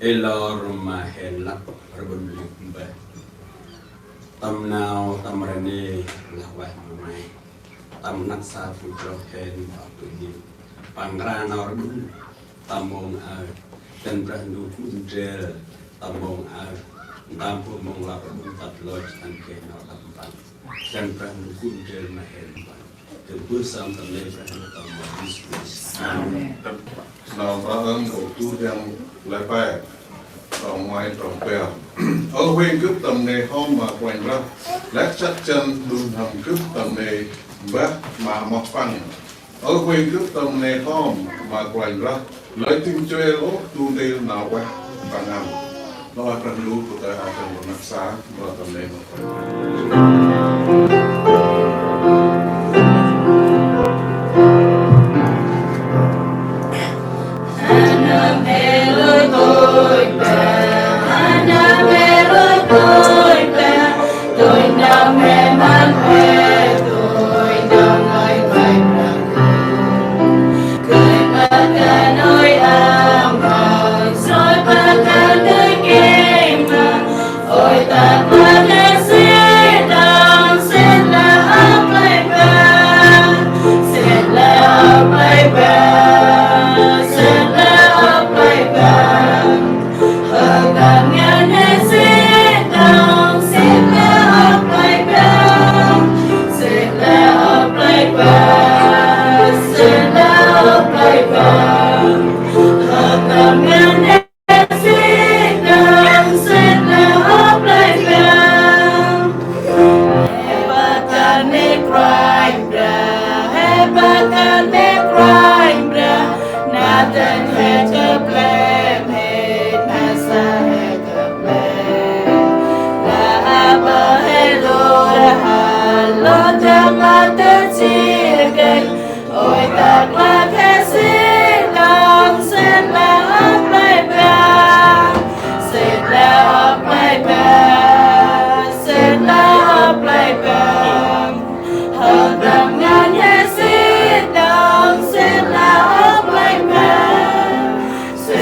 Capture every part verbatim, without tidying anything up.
Ê lor ma hên lăp rƀŭn lŭk mbah. Tâm nau tâm rnê lah ueh ma may. Tâm năk sa bu chroh hên ăp tu hên. Păng kra nau rƀŭn tâm mông aơ. Dăn Brah Ndu gŭ ndrel tâm mông aơ. Ntơm bu mông lăp rƀŭn tât lôch ăn geh nau đăp mpăn. Dăn Brah Ndu gŭ ndrel ma hên mpăn. Dâng bơh sơm tâm lĕ Brah Ndu tâm mông Yêsu Krist. Amen. Nau Mprơ Ơm, nkô̆ du, dâng lĕ pe, trong ngoai trong pe. Ơ huêng gâp tâm nê hom ma Kôranh Brah, lĕ chăt jăn đŭn n'hâm gâp tâm nê mbah ma moh Păng. Ơ huêng gâp tâm nê hom ma Kôranh Brah, lơi tĭng chuêl ôh du ntil nau ueh Păng ngăn. Nau ueh Brah Ndu, bu tơ a trong năk sa, Mprơ tâm nê ma Kôranh Brah. Ôi ta ta ta si dang, si la ăp lay ba, si la ăp lay ba, si la ăp lay ba. Hơ ta ngăn he si dang, si la ăp lay ba, si la ăp lay ba, si la ăp lay ba. Hơ ta ngăn he Ôi ta glăk he si dang, si la ăp lay ba, si la ăp lay ba, si la ăp lay ba. Hơ ta ngăn he si dang, si la ăp lay ba, si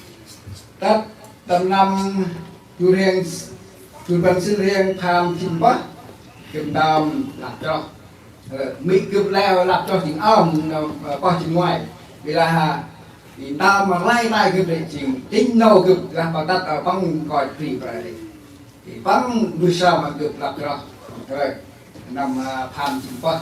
Tât tâm năm du rhiăng, du rbăn sĭn rhiăng pham jât pơh, gâp ntơm lăp chroh. Ơ, mĭ gâp leo lăp chroh jêng ơm, nau, ơ, pơh jât ngoai. Bi lah, ơ, i ntơm ma lay tay gâp lĕ jêng, jêng nau gâp lah pơtât, ơ, păng koi bri bri. Ê, păng mbơh sơm ma gâp lăp chroh. Ơ, năm, ơ, pham jât pơh.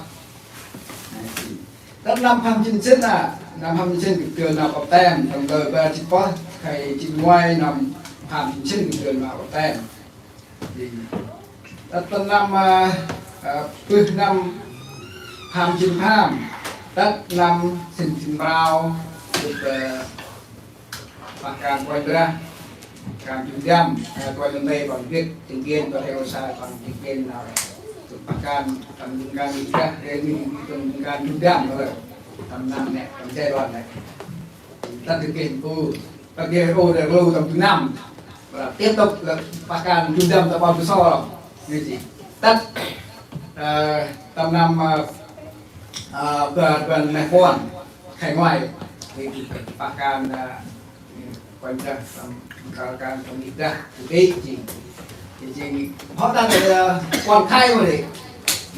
Ơ, jêng. Tât năm pham jât sĭn a, năm pham jât sĭn gâp dơn nau baptem, tâm bar jât pơh, khay jât ngoai năm pham jât sĭn gâp dơn nau baptem. Jêng. Tât tâm năm, ơ, ơ, bơh năm pham jât pham, tât năm sĭn jât prao, gâp, ơ, pah kan Kôranh Brah, kan jŭm dăm, ơ, Kôranh Brah păng gĭt, chứng kiến, păng heo sa, păng chứng kiến nau. Pah kan, păng jŭm kan jŭm dăm, ơ, mi, păng jŭm kan jŭm dăm, ơ, tâm năm nĕ, tâm giai đoạn nĕ. Tât gâp geh bu, tât geh bu, đe lu tâm jŭm năm. Và tiếp tục là pah kan jŭm dăm tâm ƀon bu so. Như vậy. Tât, ơ, tâm năm, ơ, ơ, bar rbăn neh puăn. Khay ngoai, thì pah kan, ơ, Kôranh Brah, tâm, tâm kan, tâm nik dah, tu ti, jêng. Jêng, jêng, hŏ ta, ơ, puăn khay mâu di.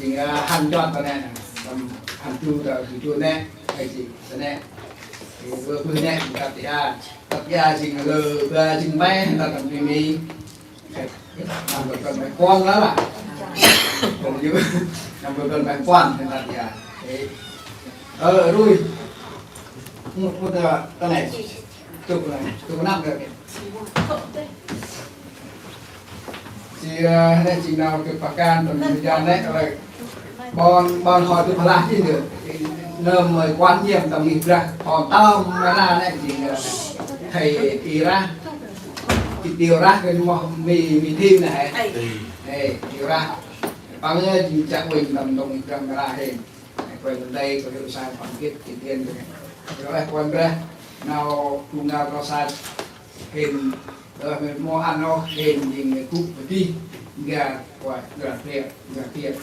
Jêng, ơ, hăn chon ta nĕ, tâm, hăn tu ta, tu tu nĕ, khay jêng, ta nĕ. Jêng, bơ, bơ nĕ, jêng, tât ya. Tât ya, jêng, lơ, bơ, jêng, me, ta, tâm, mi, mi. Năm bơh bơh bơh puăn lah lah. Kông yŭ. Năm bơh bơh bơh puăn, hên tât ya. Ê. Ơ, rui. Mŭt, mŭt, ơ, ta nĕ. Tŭk nĕ, tŭk năm rồi. Jêh, ơ, nĕ jêng nau gâp pah kan tâm thời gian nĕ, rồi. Ƀon, ƀon hŏ tu pơlah jêng dơ. Nơm mơi quan niệm tâm ngih brah, hŏ tâm ma ra nĕ jêng, ơ, thầy Y Rah. Jêng Y Rah kơ moh mi, mi thim nĕ hê. Ê, Y Rah. Păng nĕ jêng chiă uănh tâm dŏng Y Rah ma ra hê. Nĕ, kôranh nơm dơi, kôranh sa păng gĭt, gĭt tiên kơ nĕ. Rồi, kôranh brah, nau, kung nau kơ sa hên, ơ, mê mô ăn ôh, hên jêng gŭ bơh dih, n'gar, kôranh, n'gar phiêt, n'gar phiêt.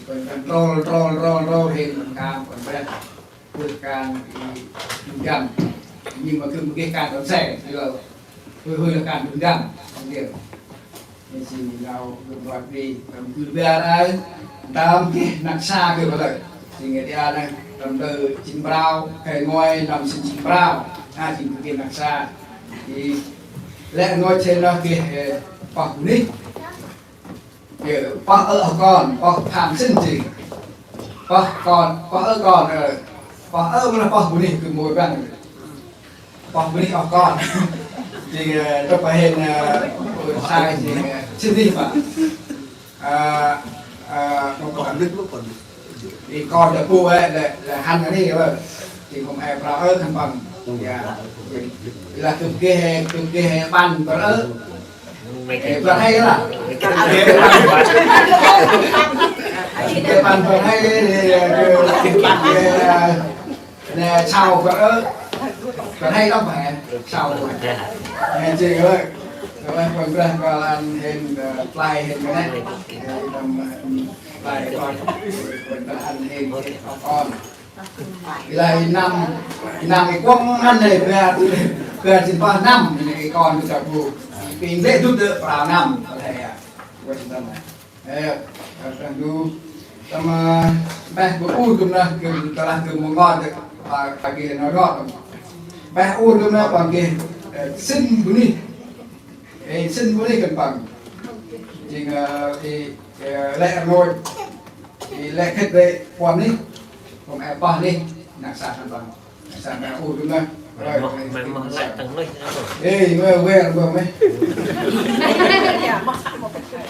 Kôranh brah, rôl, rôl, rôl, rôl, hên, kôranh kan, kôranh brah. Bơh kan i jŭm dăm. Nhưng mà gâp mâu geh kan tâm se, thì là bơh hơi là kan jŭm dăm, không biết. Nên xin nau gâp gọi đi, tâm gưl bar ai, tâm geh năk sa gâp bơh lơi. Xin nghe tia nĕ, tâm tơ jât prao, khay ngoai, năm sĭn jât prao. A, xin geh năk sa. Thì lĕ ngoai sĭn nơh geh, ơ, pah bunuyh. Ơ, pah ơ oh kon, pah pham sĭn jêng. Pah kon, pah ơ kon, ơ. Pah ơ mâu lah pah bunuyh gâp mâu ƀăng. Pah bunuyh oh kon. Jêng, ơ, tŭk pah hên, ơ, sai jêng, ơ, sĭn jêng pah. Ơ, ơ, mâu kon. Ê kon đah bu ê, lĕ, lĕ hăn ri ơ. Jêng hôm ê prao ơ khân păng. Ya. Lah gâp geh, gâp geh ƀăn prao ơ. Ê, prao hay lah. Geh ƀăn prao hay, ê, ê, ê, ê, nĕ, sau prao ơ. Prao hay lắm phải. Sau. Nĕ, jêng ơi. Kơ ơi, kôranh brah kơ ăn hên, ơ, play hên kơ nĕ. Ê, tâm, ơ, play kon. Kôranh brah ăn hên, hên kon. Ê, lah i năm, i năm i kuŏng ăn nĕ, bar, bar jât pơh năm, i kon kơ ta bu. Pinh lĕ dŭt đơ prao năm, kơ lĕ ya. Kôranh brah. Ê, ơ, Brah Ndu, tâm, ơ, mpeh bu ur gâp nơh, gâp tơlah gâp mâu ngot, ơ, pa, pa geh nơh ngot. Mpeh ur gâp nơh, păng geh, ơ, sĭn bunuyh. Ê, sĭn bunuyh khân păng. Jêng, ơ, ê, ơ, lĕ rngôch. Ê, lĕ khât lĕ puăn nĕ. Păng ê pah nĕ. Năk sa khân păng. Sa năk ur gâp nơh. Mâu, mâu, mâu lĕ tăng nuyh. Ê, mâu, mâu, mâu, mâu.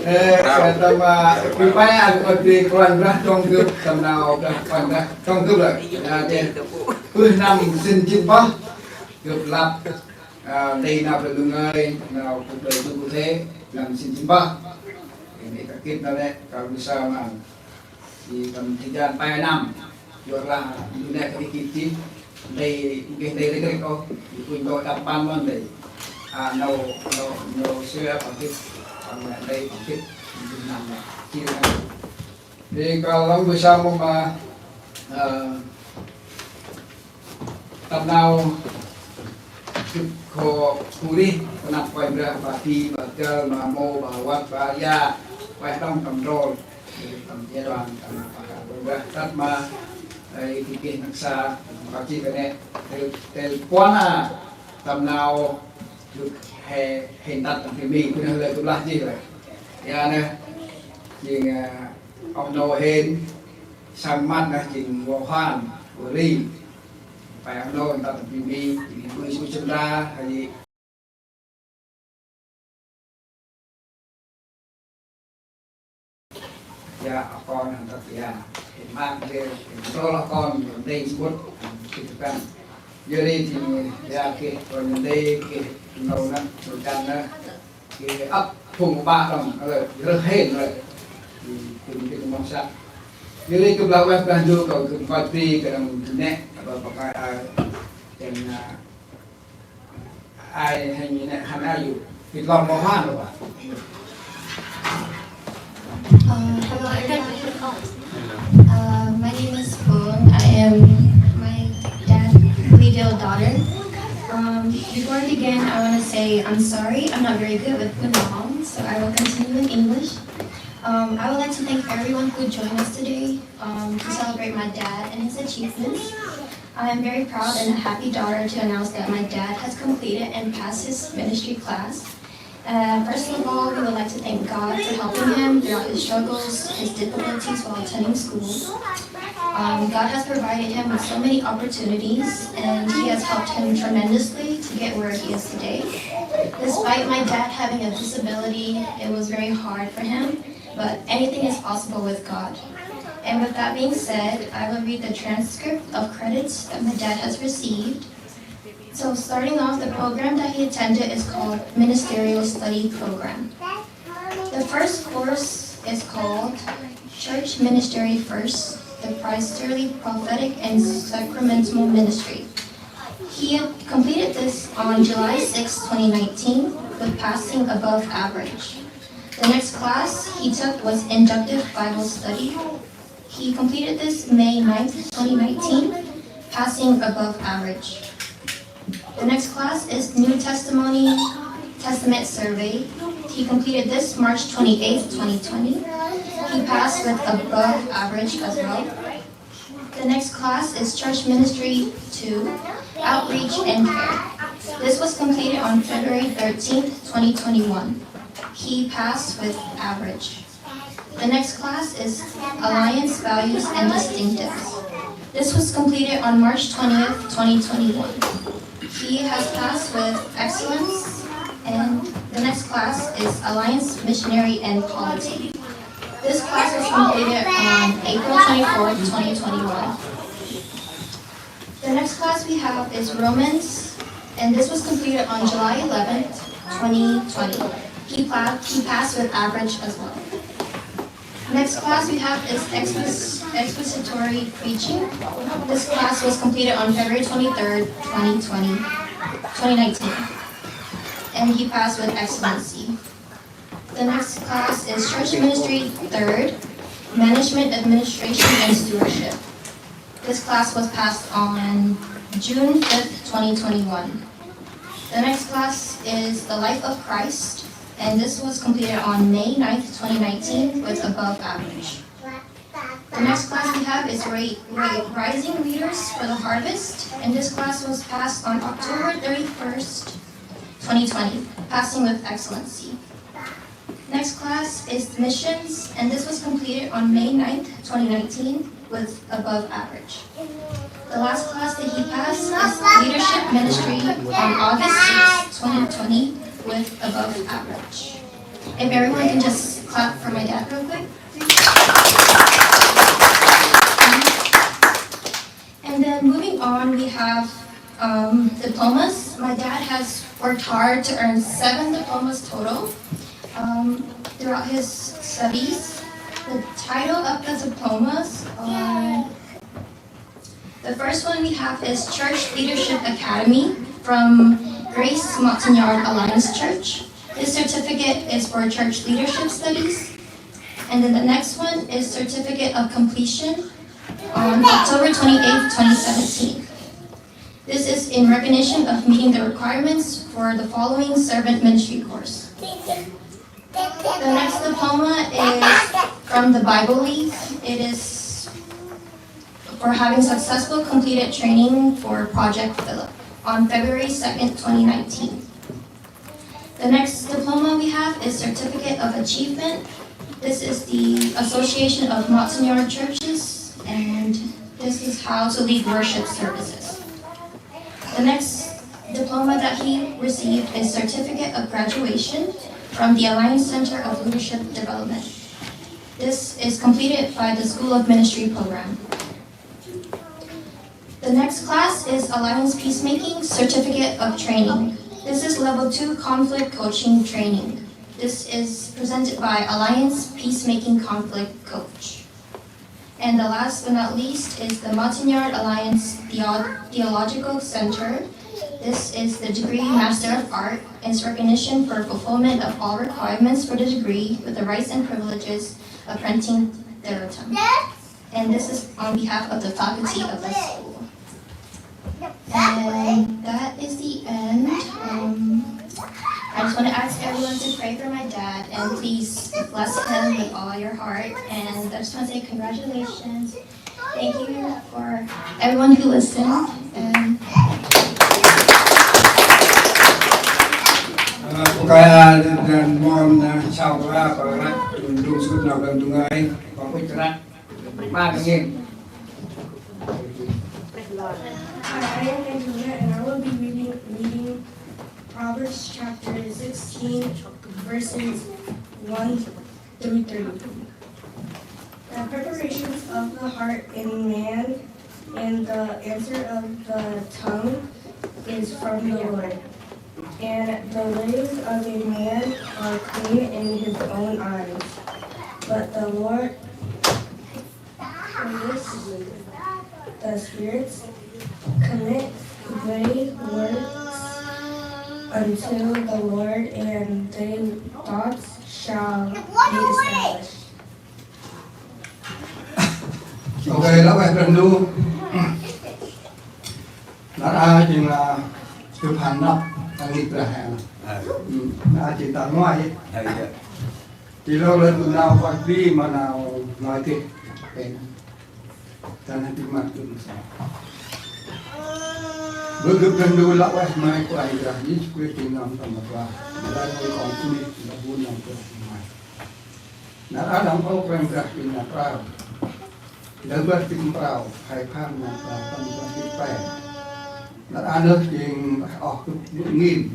Ê, sa tâm, ơ, gâp pe ăn kơt ti kôranh brah trong gâp, tâm nau brah kôranh brah trong gâp lĕ. Ya, ti. Bơh năm sĭn jât pơh. Gâp lăp, ơ, ti nau brah đŭng ngơi, nau gâp đơi gâp gŭ thê, năm sĭn jât pơh. Ê, nĕ kơ gĭt nau nĕ, kơ gâp sa măng. Jêng tâm thời gian pe năm, yor lah, du nĕ kơ i gĭt jêh, ndai, geh ndai rêk rêk ôh, i pŭn đŏk đăp păn mơ̆n ndai. A, nau, nau, nau sui a păng gĭt, păng ndai păng gĭt, jêng năm nĕ, jêng năm. Thì kơ lŏng bơh sa mông ma, ơ, tâm nau Gâp gŭ, gŭ rêh ta năp Kôranh Brah, Ƀa Bi, Ƀa Dơl, Ƀa Mâu, Ƀa Văt, Ƀa Ria, ueh đŏng tâm rôl, tâm giai đoạn, tâm Kôranh Brah. Tât ma, ơ, i geh năk sa, ma kâp jêh kơt nĕ, tel, tel puăn a, tâm nau, gâp he, he ntât tâm phi mi, gâp nơh lơi gâp lah jêh lơi. Ya nơh, jêng, ơ, oh nô hên, săk măt nơh jêng Wô Hoan, Wô Ri. Pe oh nô ntât tâm phi mi, jêng ƀư su chăm ra, hay Ya, oh kon hăn tât ya. Hên măt lĕ, hên tôl oh kon, ndê sămƀŭt, hăn tât tât. Yor ri jêng ya geh, kon ndê geh, nô nơh, nô chăn nơh. Geh ăp phung ƀă đŏng, ơ, rơh hên lĕ. Jêng, jêng geh mâu săk. Yor ri gâp lah ueh Brah Ndu, kâo gâp nkoch bri, kơt nơm gâp nĕ, ƀă ƀă kai a, jêng, a, Ai, hên, hên, hên ai yu. Gĭt lor mâu hăn lor ƀă. Uh, hello, everyone. Uh, my name is Pung. I am my dad's middle daughter. Um, before I begin, I want to say I'm sorry. I'm not very good with Bunong, so I will continue in English. Um, I would like to thank everyone who joined us today, um, to celebrate my dad and his achievements. I am very proud and a happy daughter to announce that my dad has completed and passed his ministry class. Uh, first of all, we would like to thank God for helping him throughout his struggles, his difficulties while attending school. Um, God has provided him with so many opportunities, and he has helped him tremendously to get where he is today. Despite my dad having a disability, it was very hard for him, but anything is possible with God. And with that being said, I will read the transcript of credits that my dad has received. So starting off, the program that he attended is called Ministerial Study Program. The first course is called Church Ministry First, the Priesterly, Prophetic, and Sacramental Ministry. He completed this on July sixth, twenty nineteen, with passing above average. The next class he took was Inductive Bible Study. He completed this May ninth, twenty nineteen, passing above average. The next class is New Testimony Testament Survey. He completed this March twenty-eighth, twenty twenty. He passed with above average as well. The next class is Church Ministry two, Outreach and Care. This was completed on February thirteenth, twenty twenty-one. He passed with average. The next class is Alliance Values and Distinctives. This was completed on March twentieth, twenty twenty-one. He has passed with excellence. And the next class is Alliance Missionary and Polity. This class was completed on April twenty-fourth, twenty twenty-one. The next class we have is Romans, and this was completed on July eleventh, twenty twenty. He pla-, he passed with average as well. Next class we have is expos-, expository preaching. This class was completed on February twenty-third, twenty twenty, twenty nineteen. And he passed with excellency. The next class is Church Ministry third, Management, Administration, and Stewardship. This class was passed on June fifth, twenty twenty-one. The next class is The Life of Christ, and this was completed on May ninth, twenty nineteen, with above average. The next class we have is Ra-, Ra-, Rising Leaders for the Harvest, and this class was passed on October thirty-first, twenty twenty, passing with excellency. Next class is Missions, and this was completed on May ninth, twenty nineteen, with above average. The last class that he passed is Leadership Ministry on August sixth, twenty twenty, with above average. If everyone can just clap for my dad real quick. And then moving on, we have, um, diplomas. My dad has worked hard to earn seven diplomas total, um, throughout his studies. The title of the diplomas are, the first one we have is Church Leadership Academy from Grace Montagnard Alliance Church. This certificate is for church leadership studies. And then the next one is Certificate of Completion on October twenty-eighth, twenty seventeen. This is in recognition of meeting the requirements for the following servant ministry course. The next diploma is from the Bible League. It is for having successful completed training for Project Philip on February second, twenty nineteen. The next diploma we have is Certificate of Achievement. This is the Association of Monsignor Churches, and this is how to lead worship services. The next diploma that he received is Certificate of Graduation from the Alliance Center of Leadership Development. This is completed by the School of Ministry program. The next class is Alliance Peacemaking Certificate of Training. This is level two conflict coaching training. This is presented by Alliance Peacemaking Conflict Coach. And the last but not least is the Monsignor Alliance Theo- Theological Center. This is the degree Master of Art and is recognition for fulfillment of all requirements for the degree with the rights and privileges of renting their time. And this is on behalf of the faculty of the school. And that is the end. Um, I just want to ask everyone to pray for my dad and please bless him with all your heart. And I just want to say congratulations. Thank you for everyone who listened. And Ơ, pô kơi, ơ, đàn mon, ơ, sau ra, pơ ră, đun sut nau đàn đun ai, pơ pôch ră, ba đàn ngên. Hi, I am Antoinette, and I will be reading, reading Proverbs chapter sixteen, verses one through three. The preparations of the heart in man and the answer of the tongue is from the Lord. And the ways of a man are clean in his own eyes. But the Lord resists the spirits. Commit thy works unto the Lord, and thy thoughts shall be established. Ok, lăp ueh Brah Ndu. Nar aơ jêng, a, gâp hăn năp ta ngih Brah he. Nar aơ jêng ta ngoai. Jêng lor lơn gâp nau koch bri ma nau ngơi geh. Pên. Ta neh nti măt gâp msĕ. Bơh gâp Brah Ndu lăp ueh ma Kôranh Brah Yêsu Krist jêng Nơm tâm Brah. Lơn ngơi kon bunuyh, lăp bu nau Brah Ndu. Nar aơ đŏng ôh Kôranh Brah Yêsu nau prao. Lơ bơh jêng prao, khay pham nau prao, tâm Brah Yêsu pe. Nar aơ nơh jêng oh gâp ngin.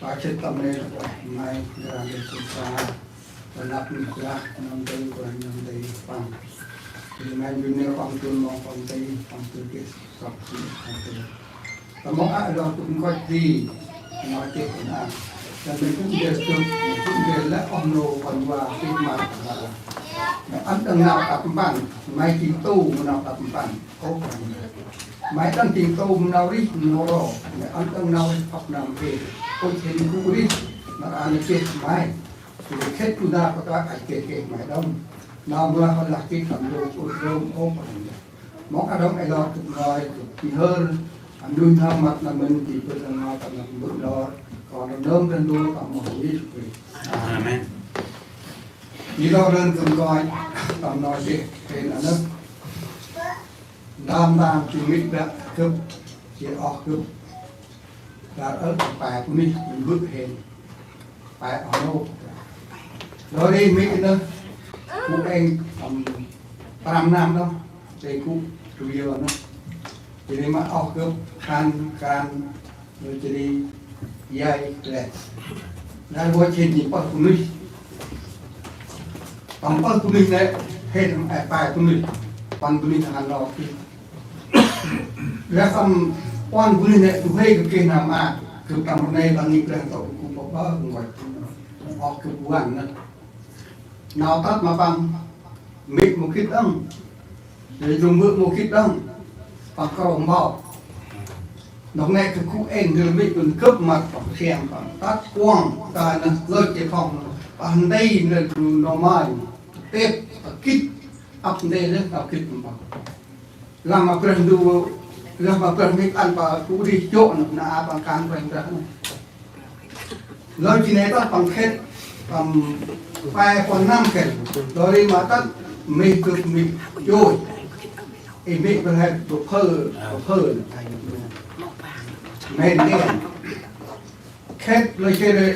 Ba sĭt tâm nê lăp ueh ma Kôranh Brah Yêsu sa. Ba lăp ngih Brah, nơm tê, Kôranh nơm tê, păng. Jêng ma jun nê păng tun mong păng tê, păng tê geh, sŏk tê, păng tê. Tâm mong a lor tŭ nkoch di, nkoch di păng a. Tâm mê kŭm dê tŭ, kŭm dê lĕ oh nô păng wa, tê ma păng a. Mê ăn đăng nau đăp mpăn, mê jêng tŭ ma nau đăp mpăn, ôh păng. Mê đăng jêng tŭ ma nau rêh, nau ro, mê ăn đăng nau rêh păp nau mê. Ôh jêng kŭ rêh, nau a nê geh mê. Tui khĭt tui nar pă kơ ach geh geh mê đŏng. Nau mra hŏ lah gĭt tâm lôk ŭt rôm ôh păng. Mong a đŏng ê lor tŭ ngơi tŭ ti hơr. Ăn nuih n'hâm măt nau mĭn ti bơ̆ nau tâm nau bơ̆ lor. Kon nơm răn đô tâm mong Yêsu Krist. Amen. Ti lor lơn gâp nkoch tâm nau geh hên a nơh. Ndam ndam jêng mĭt ƀă gâp jêh oh gâp. Nar aơ pe bunuyh bơ̆ hên. Pe oh nô. Lor ri mĭt nơh. Gŭ êng tâm prăm năm nơh. Tê gŭ du yơ nơh. Jêh ri ma oh gâp khan khan. Lor jêh ri yai gleh. Nar aơ jêng jêng pơh bunuyh. Tâm pơh bunuyh nê hên, ơ, pe bunuyh. Păng bunuyh hăn lor ti. Lah tâm puăn bunuyh nê du huê gâp geh nau maak, gâp tâm rnê păng ngih Brah tŏ gŭ pơpơ gâp nkoch. Oh gâp văng nơh. Nau tât ma păng mê̆ mâu gĭt đŏng. Lĕ du mơ̆ mâu gĭt đŏng. Păng krô mpôl. Nôk nê gâp gŭ êng ndơ mê̆ bơ̆n gâp măt păng siăm păng tât kuŏng ta nơh lôch jêh phŏng. Păng ndei nơh du nô mai. Têp, păng gĭt. Ăp ndei nơh, ăp gĭt păng. Lah ma Brah Ndu Lah ma brah mik ăn pa ku ri jŏ nơh, na a păng kan Kôranh Brah nơh. Lơi jêh nê tât păng khĭt, păng pe păng năm khĭt. Lơi ri ma tât mik gâp mik joi. I mik brah hê bơh phơ, bơh phơ nơh. Mê nê. Khĭt lơi jêh ri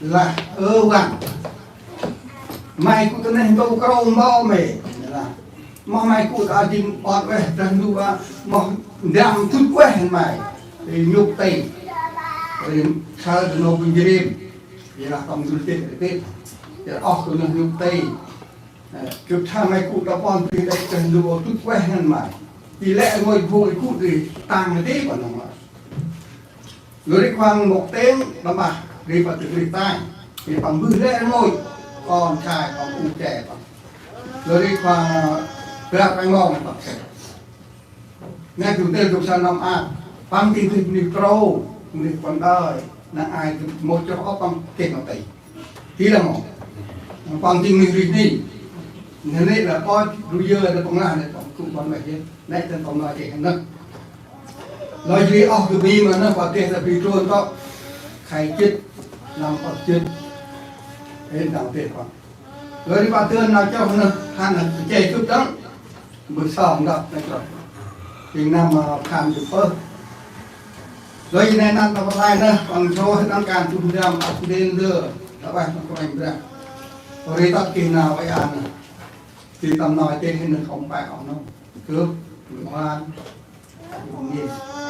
lah ơ văng. May gŭ ta neh ntu krô mbâ may. Lah. Moh may gŭ ta a jêng ot ueh Brah Ndu a. Moh ndăm dŭt ueh may. Ri nhŭp ti. Ri săl ta nô bơh njrim. Ri lah tâm dŭl tih ri tih. Ri oh ta nơh nhŭp ti. Gâp sa may gŭ ta pon bri đah Brah Ndu dŭt ueh ngăn may. Ti lĕ ngôi gŭ ri gŭ ri tăng ri tih păng nơh may. Lơi ri Kôranh Brah tĭng đăm bah ri păng tĭng ri tang. Ri păng mbơh lĕ rngôch kon sai păng u che păng. Lơi ri Kôranh Brah rngong păng se. Ngai tu tel gâp sa năm a. Păng tĭng tĭng ni krô ni păng đơi. Năng ai mâu chroh ôh păng keh nau tây. Ti lah mâu. Păng tĭng ni ri ni. Nê nê lah păng ru yơ lah păng lah nê păng tu păng lah yơ. Nê tĭng păng lah keh nơh. Lơi jêh ri oh gâp mi ma nơh pa geh ta bri trôn tŏ. Khay jêt, năm păt jêt. Hên dăng têh păng. Lơi ri pa dơn nau chroh nơh, hăn nơh, chê gâp đŏng. Mbơh sơm đăp nơh chroh. Jêng năm, ơ, kham gâp pơh. Lơi jêh nê năn ta pa lai nơh, păng chroh năn kan tu ndăm, ăt ndên ndơ. Ta ueh nơh Kôranh Brah. Lơi ri tât geh nau ueh ăn nơh. Ti tâm nau têh hên nơh khŏm pe oh nơh. Gâp, gâp hăn. Nê,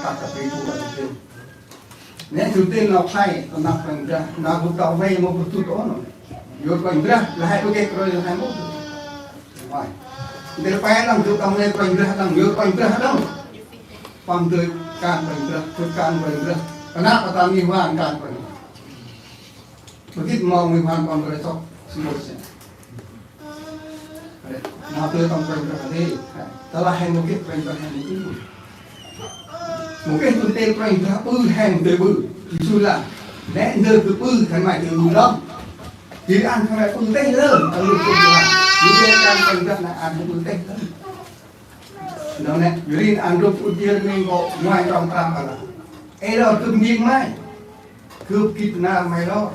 tât ta bri trôn nơh. Nê, tu têh nau khlay, ta năp Kôranh Brah, nau gâp tât nê mâu bơh tŭt ôh nơh. Yôr Kôranh Brah, lah hê bơh geh krơi lah hê mâu bơh tŭt. Ôi. Ndơ pe đŏng, gâp tât nê Kôranh Brah đŏng, yôr Kôranh Brah đŏng. Păng dơi kan Kôranh Brah, dơi kan Kôranh Brah. Kơnăp ta ngih wan kan Kôranh Brah. Bơh gĭt mâu ngih wan păng brah sŏk, sơm bôt se. Nau tơ tŏng Kôranh Brah hê. Tơ lah hên mâu gĭt Kôranh Brah hên mâu gĭt. Mâu gĭt tu têl Kôranh Brah ƀư hên tơ ƀư. Yêsu lah. Nê ndơ gâp ƀư khân may tơ ƀư lŏng. Jêh ri ăn khân may ƀư têh lơn. Ăn lŭt ƀư lơn. Jêh ri ăn Kôranh Brah nê ăn ƀư têh lơn. Nau nê, jêh ri ăn rŭp ŭt jêr meng kŏ ngoai trong prăm a lah. Ê lor gâp njêng may. Gâp gĭt nar may lor.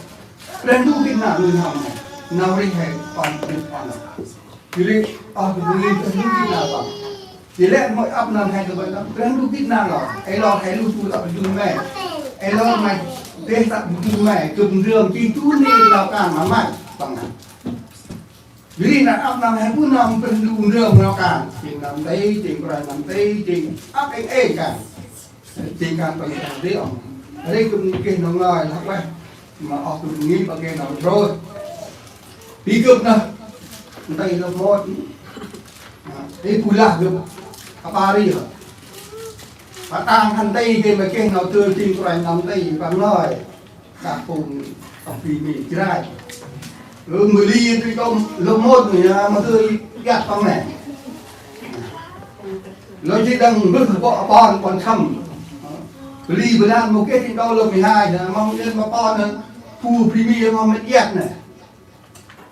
Brah Ndu gĭt nar nuih n'hâm may. Nau rêh hê păng gĭt ăn. Jêh ri, oh, gâp njêng Brah Ndu gĭt nar păng. Jêh lĕ môi ăp nơh hê gâp ăn. Brah Ndu gĭt nar lor. Ê lor hê lu tu ăp jun may. Ê lor may. Deh ăp jun may. Gâp ndrơm jêng tu nê nau kan ma may. Păng nơh. Jêh ri nau ăp nơh hê bu nơh Brah Ndu ndrơm nau kan. Jêng nơh tây, jêng kôranh nơh tây, jêng ăp êng êng kan. Jêng kan păng nơh tây ŏng. Ri gâp geh nau ngơi lah ueh. Ma oh gâp ngih păng geh nau trôi. Bi gâp nơh. Nơh tây lôk môt. Ê bu lah gâp. Apa ri hơ. Pa tang hăn tây geh ma geh nau tơ jêng kôranh nơh tây păng ngơi. Kah phung tâp bri mi jrai. Ơ, mơ li tui tôm lôk môt nơh ya, ma tui iăt păng nê. Lơi jêh đăng mbơh bŏ pon, pon khâm. Bli blan mâu geh tĭng đô lôk mi hai nơh, mâu geh ma pon nơh, bu bri mi mâu mĭt iăt nơh.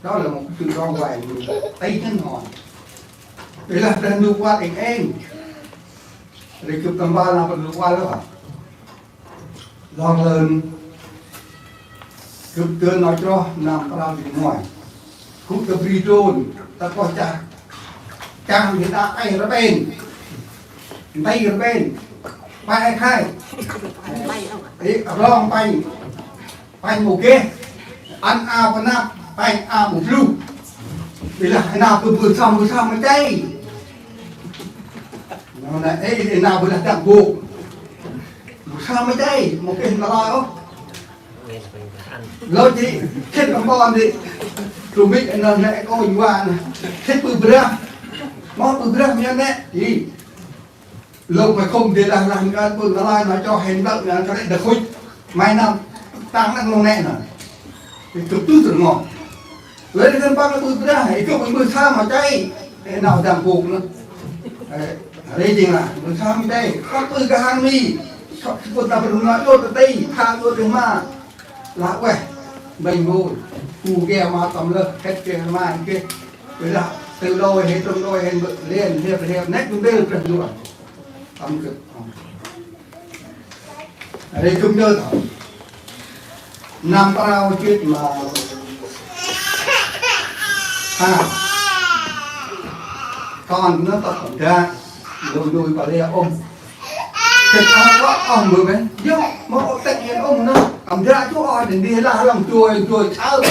Đó là một cái sự ra ngoài Tây Khánh Hòa. Đây là Brah Ndu kuăl êng êng. Ri gâp tâm ban lah Brah Ndu kuăl lah. Lor lơn. Gâp dơn nau chroh năm prao jê̆t nguay. Gŭ ta bri trôn, ta koh chah. Chah hên đă ay rben. Nti rben. Pai ay khai. Ê, rong pai. Pai mâu geh. Ăn a pa năp, pai a mâu bluh. Bi lah hên nau gâp bơh sơm, bơh sơm ma chay. Nau nê, ê, ê, nau bơh lah dăng bôk. Bơh sơm ma chay, mâu geh nau lơi ôh. Lơi jêh, khĭt tâm ban di. Trôm mik nơh nê kônh wa nơh. Khĭt ƀư brah. Mâu ƀư brah mian nê. Ê. Lôk may khôm dê lah lah ngăn ƀư nau lơi nau cho hên lơ̆ ngăn kơt đa khŭch. May năm tăng năk nông nê nơh. Ê, gâp tŭ tơr ngŏ. Lơi khân păng ƀư brah, ê, gâp ƀư sơm ma chay. Ê, nau dăng bôk nơh. Ê, ri jêng lah, ƀư sơm ma chay. Khŏt ƀư kah hang mi. Khŏt sơm pŭt nau ƀư nau yôr ta tây, kha yôr ta ma. Lah ueh, mbanh bôl. Ku geh ma tâm lơh, khĭt geh ma geh. Ê, lah, tơ đôi hên, trôm đôi hên, ƀư lĕ, lĕ, lĕ, nĕk ƀư bêl brah luă. Tâm gâp. Ri gâp nhớ tâm. Năm prao jêt ma ha. Kon nơh ta tâm dak. Lôn nuih pa lia ôm. Gâp oh oh mơ bê. Yơh, mơ ôp têk yên ôm nơh. Tâm dak chu oh đêng đi lah lăng chuai, chuai chau.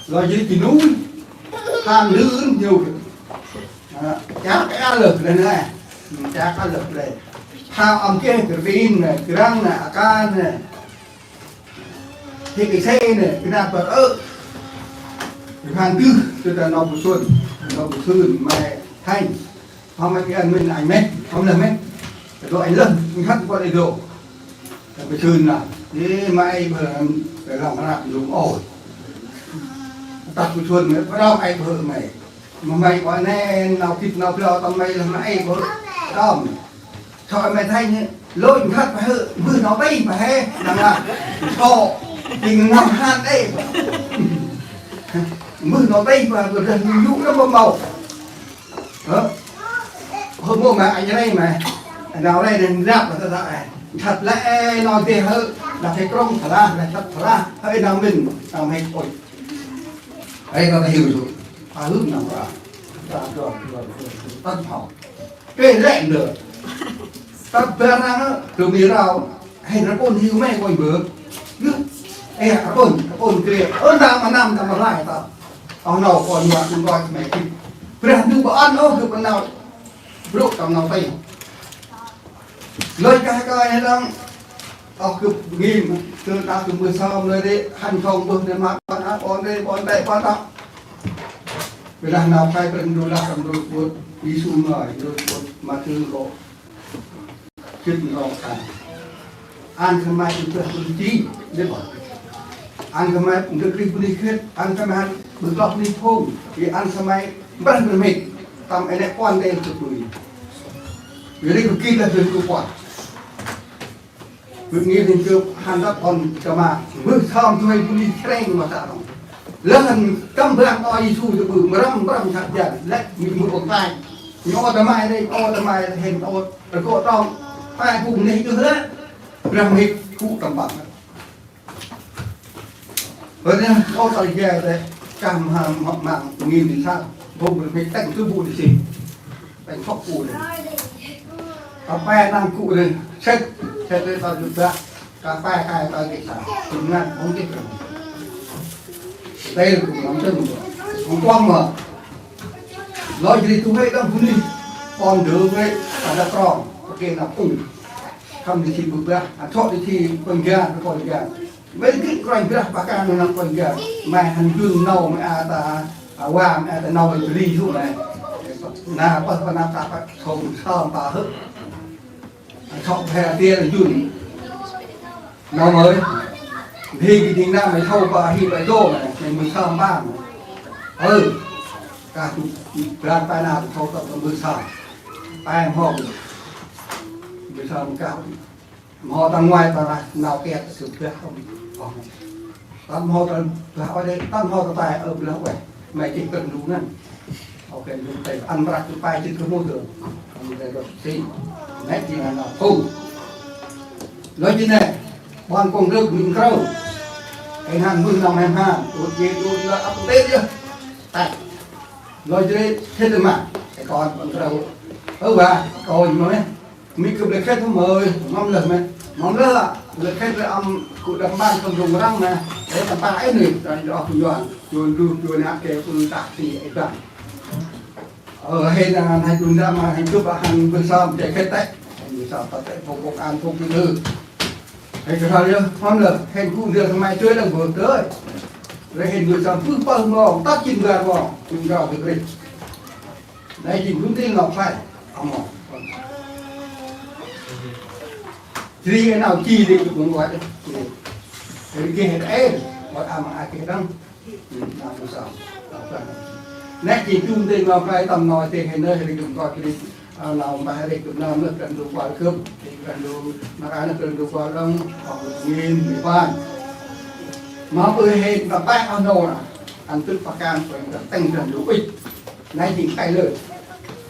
Lơ jêh ti nuih. Han lưn nhiêu. Chak a lơh lĕ nê. Chak a lơh lĕ. Thao ăm geh, Krpin nê, Krăng nê, Akan nê. Hik Êsê nê, Knat Băr ơ. Rhan dư, tơ ta nau bu sưn, nau bu sưn, mai Thanh. Hôm mai ăn mĭn anh mê, hôm lơh mê. Tơ đô anh lơh, anh khắt bu ai đô. Tơ bu sưn nê. Yê mai bơ, tơ lòng rap lung ôi. Tăk bu sưn mê, bu đau ai bơ mê. Ma may ƀă nê nau gĭt nau blao tâm may lah may ƀă tâm. Thoi may thay nê, lôch nkhăt pa hơ, mbơh nau tih pa hê, năng lah. Thoi, ting năm han đê. Mbơh nau tih pa hơ, dah nhu yŭ nâm bơh mâu. Hơ? Hơ mô ma anh rê ma. Nau rê nê nrap pa ta ta ê. Nkhăt lĕ ê nau tih hơ, dah hê krŏng thla, dah nkhăt thla, hơ ê nau mĭn, nau hê ôi. Ê nau ta hiu yŭ. Pa hưm nau ra. Ra, ra, ra, ra, ra, ra, ra. Kê lĕ ndơ. Ta bar nang, dô mi rao. Hên rpôn hiu me kônh bơ. Yơ. Ê, rpôn, rpôn kê. Ơ, ta ma năm, ta ma lai ta. Ơ, nau kônh ma, kônh kônh me kê. Brah Ndu bơ̆n, ơ, gâp bơ̆n nau. Brô̆ tâm nau tih. Lơi kah kơi hên lăng. Ơ, gâp ngim. Tơ ta gâp bơh sơm lơi rê. Hăn không bơh nê ma, bơ̆n ăp, ôn rê, ôn rê, ôn rê. Bi lah nau khlay Brah Ndu lah tâm ndrôk bŭt Yêsu ngơi, ndrôk bŭt Mathiơ kô̆. Gĭt nrŏng khan. Ăn khân may ƀư brah ƀư ti, lĕ bơh. Ăn khân may ƀư krih ƀư ni khĭt, ăn khân may ƀư kloh ƀư ni phung, i ăn khân may brah ƀư mhĭk, tâm ê nê puăn đê tŭ tui. Ri ƀư gĭt lah ƀư tŭ puăn. Bơ̆ ngih hên gâp hăn đăp ôn kama. Bơ̆ sơm dơi bu ni chrêng ma ta rŏng. Lơ hăn tâm brah o Yêsu tơ bơ̆ mrăm mrăm sat jan. Lĕ mi mŭt ôn tai. Nho ta mai rê, o ta mai rê hên ôn. Rkô trong. Tai bu neh dơh lĕ. Brah mhĭk bu tâm băng. Bơ̆ nê, ôn ta rê jai rê. Kah ma hăn mhŏk mang ngih ni sat. Bơ̆ mrăm mhĭk têng tơ bu ni si. Têng sŏk bu ni. Ta pe nang gŭ rê, sĕt, sĕt rê ta dŭt dak, ta pe kai ta gĭt sa, dŭt ngăn, hŏng gĭt rê. Tê rê gŭ ngăn tơm, hŏng kuăm mơ. Lơi jêh ri tu huê đăng bu ni, pon dơ huê, ta đa krong, ta kê na pŭng. Khăm di si bu brah, a thŏ di si pơng gan, pơng gan. Mê gĭt Kôranh Brah pah kan nau năp kôranh gơ̆. Mê hăn jun nau mê a ta, a wa mê a ta nau ri hu mê. Na pah pah năp ta pah thong sơm ta hơ̆. Thong phe a tiê jun. Nau mê. Hi kơ ding na mê thâu pah hi pah dô mê. Mê mưh sơm pah mê. Ơ. Kah tu blan pah na thâu ta mưh sơm. Pah mhôm. Mưh sơm kah. Mhô ta ngoai ta lah nau kiăt sưk blah ôm. Ôm. Tâm mhô ta blah ôi đê, tâm mhô ta tai ơ blah ueh. Mê chih kơt ndu ngăn. Ôkê, ndu tê ăn mrak tu pai chih kơt ndu tơ. Ăn tê rôk si. Mê chih ngăn nau phung. Lơi chih nê. Ƀon kông rơk mĭn krâu. Ê ngăn mưh nau mhem han. Tut chih tut lơ ăp tê yơh. Tai. Lơi chih nê. Thit ma. Ê kon ƀon krâu. Ơ wa. Kon mơ mê. Mi gâp lĕ khĕt mơ, mâm lơh mê. Mâm lơh, lĕ khĕt lĕ ăm gŭ đăp mpăn tâm rŭng răng mê. Ê, tâm pă ê nê, ta dŏ kơ Yuan. Yuan gŭ, Yuan hă kê pư tăk si ê băng. Ơ, hên, a, hên tun đă ma, hên gâp, a, hên bơh sơm, chê khĕt tê. Hên bơh sơm, ta tê, phung công an, phung kỹ sư. Hên kơ thal yơh, mâm lơh, hên gŭ ndrel kơ mai chuê lăng bơh tơi. Lĕ hên bơh sơm, pư pơh mong, tăk jin gar mong, jin gar gâp rêh. Nây jêng gŭ ntil nau khlay. Ơ mâu. Jêh ri nau chi ri gŭ mâu ngoai. Ri geh ê, ngoai a ma a geh đăng. Nau bu sơm. Nây jêng gŭ ntil nau khlay tâm nau tê hên nây ri gŭ mâu ngoai ri. Ơ, nau mbah ri gŭ nau nơh kơt ndu kual gâp. Ri kơt ndu, ma a nơh kơt ndu kual đăng. Ơ, ngin, ngin pan. Ma bơh hên ta pah ơ nô na. Ăn tŭt pah kan, pah kan têng kơt ndu ŭch. Nây jêng khlay lơ.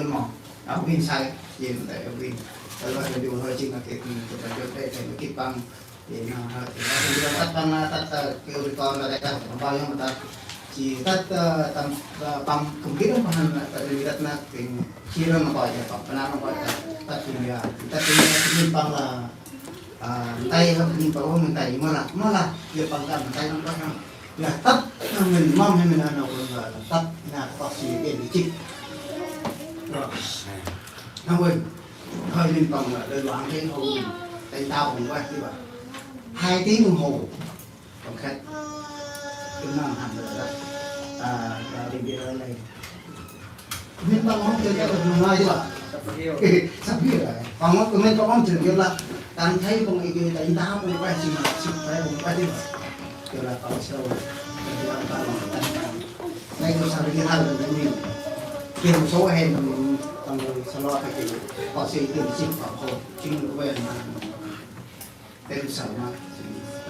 ƀon mâu. Ơ, ƀon sai, jêng ta ƀon. Tơlah ta jêng hơi jêng ta kê, ta jêng ta kê păng. Jêng na, hơi, ta jêng ta păng, ta, ta, kêu đi con ta, ta, ta, bao nhiêu mà ta. Jêng ta, ta, ta, ta, păng, không biết đâu mà, ta đi ta na, kênh, chia ra mà gọi, ta, păng, păng, păng, ta, ta, kênh, ta, kênh, păng là Ơ, ntai hŏ, mĭn păng ôh, mĭn ntai, mâu lah, mâu lah, yơh păng kăn ntai nŏng păng hŏ. Lah tât, nŏng mĭn mâm hê mĭn nŏng păng, lah tât, na kŏ si ƀiă di chih. Nŏng mĭn, hơi mĭn păng lah, đơi luang hê hŏ mĭn, tay tao păng ueh di bah. Hai tiếng đồng hồ. Păng khât. Tơm nơm hăn lah, ơ, lah đi ƀiă lah. Mĭn păng ôh, jêng jêh lah, ngai jêh lah. Săp hiu. Săp hiu lah. Păng ôh, mĭn păng ôh, jêng jêh lah. Tăm thấy păng i gê, tăm đao păng ueh, jêng lah, sĭt thấy păng ueh jêh lah. Jêng lah, păng sâu. Jêng lah, păng ôh, tăm păng. Nây kơt sa ri hăl lah, nây. Jêng số hên, păng sa lo kơ jêng. Kơt si jêng sĭt păng ôh, jêng ueh ma. Têm săl ma, jêng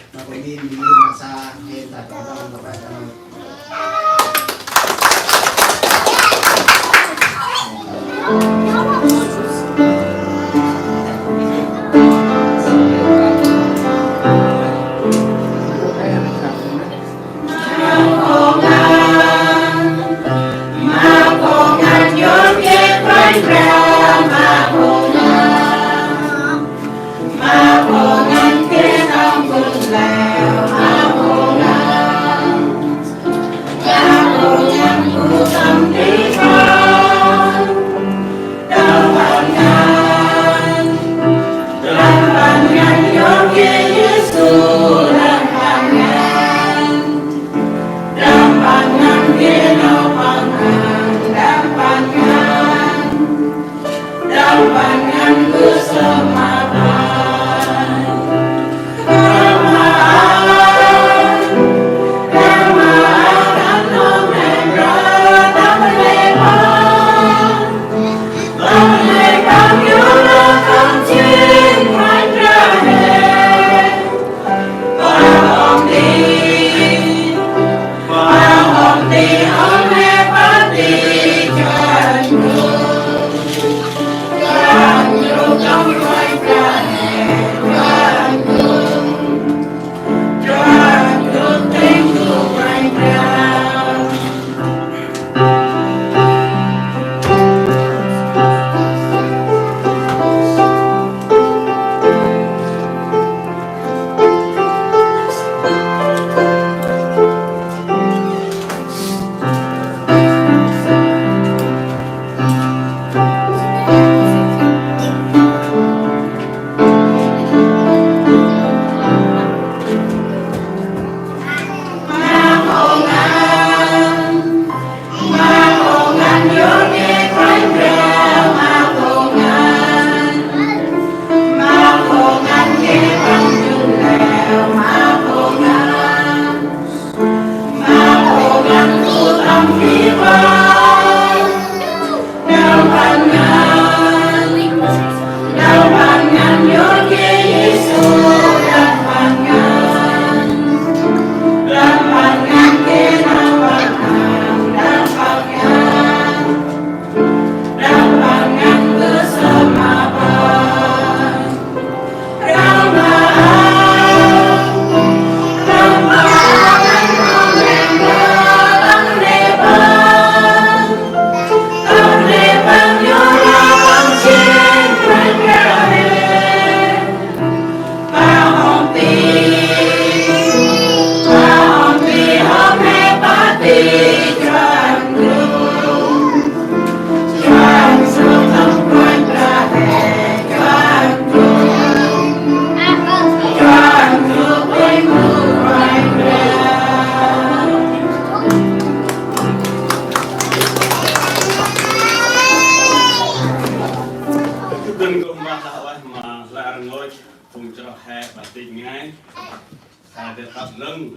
Dê tât lăng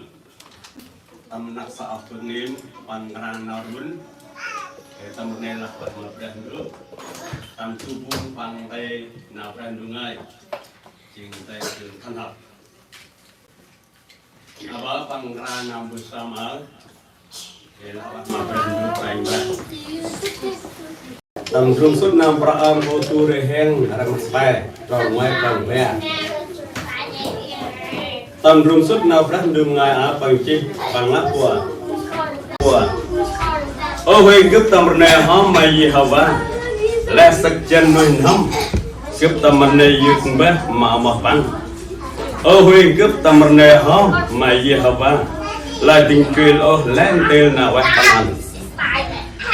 tâm rnăk sa oh bơh ngim păng nkra nau run. Dê tâm rnê lah bơh ma Brah Ndu. Tâm du bung păng tê nau Brah Ndu ngơi. Jêng tê jêng thân hợp. Aƀaơ păng nkra nau mbơh sơm aơ. Dê lah bơh ma Brah Ndu păng bơh. Tâm ndrom sŭt nau Prơ-ơm, ơ, tu rê heng, răng măt pe, trong ngoai trong bar. Tâm ndrom sŭt nau Brah Ndu ngơi a păng chih, păng lah pua. Pua. Ơ huêng gâp tâm rnê hŏm ma Yêhôva. Lĕ săk jăn nuih n'hâm. Gâp tâm rnê yơk mbah ma amoh păng. Ơ huêng gâp tâm rnê hŏm ma Yêhôva. Lơi dĭng kuêl ôh lĕ ntil nau ueh păng ăn.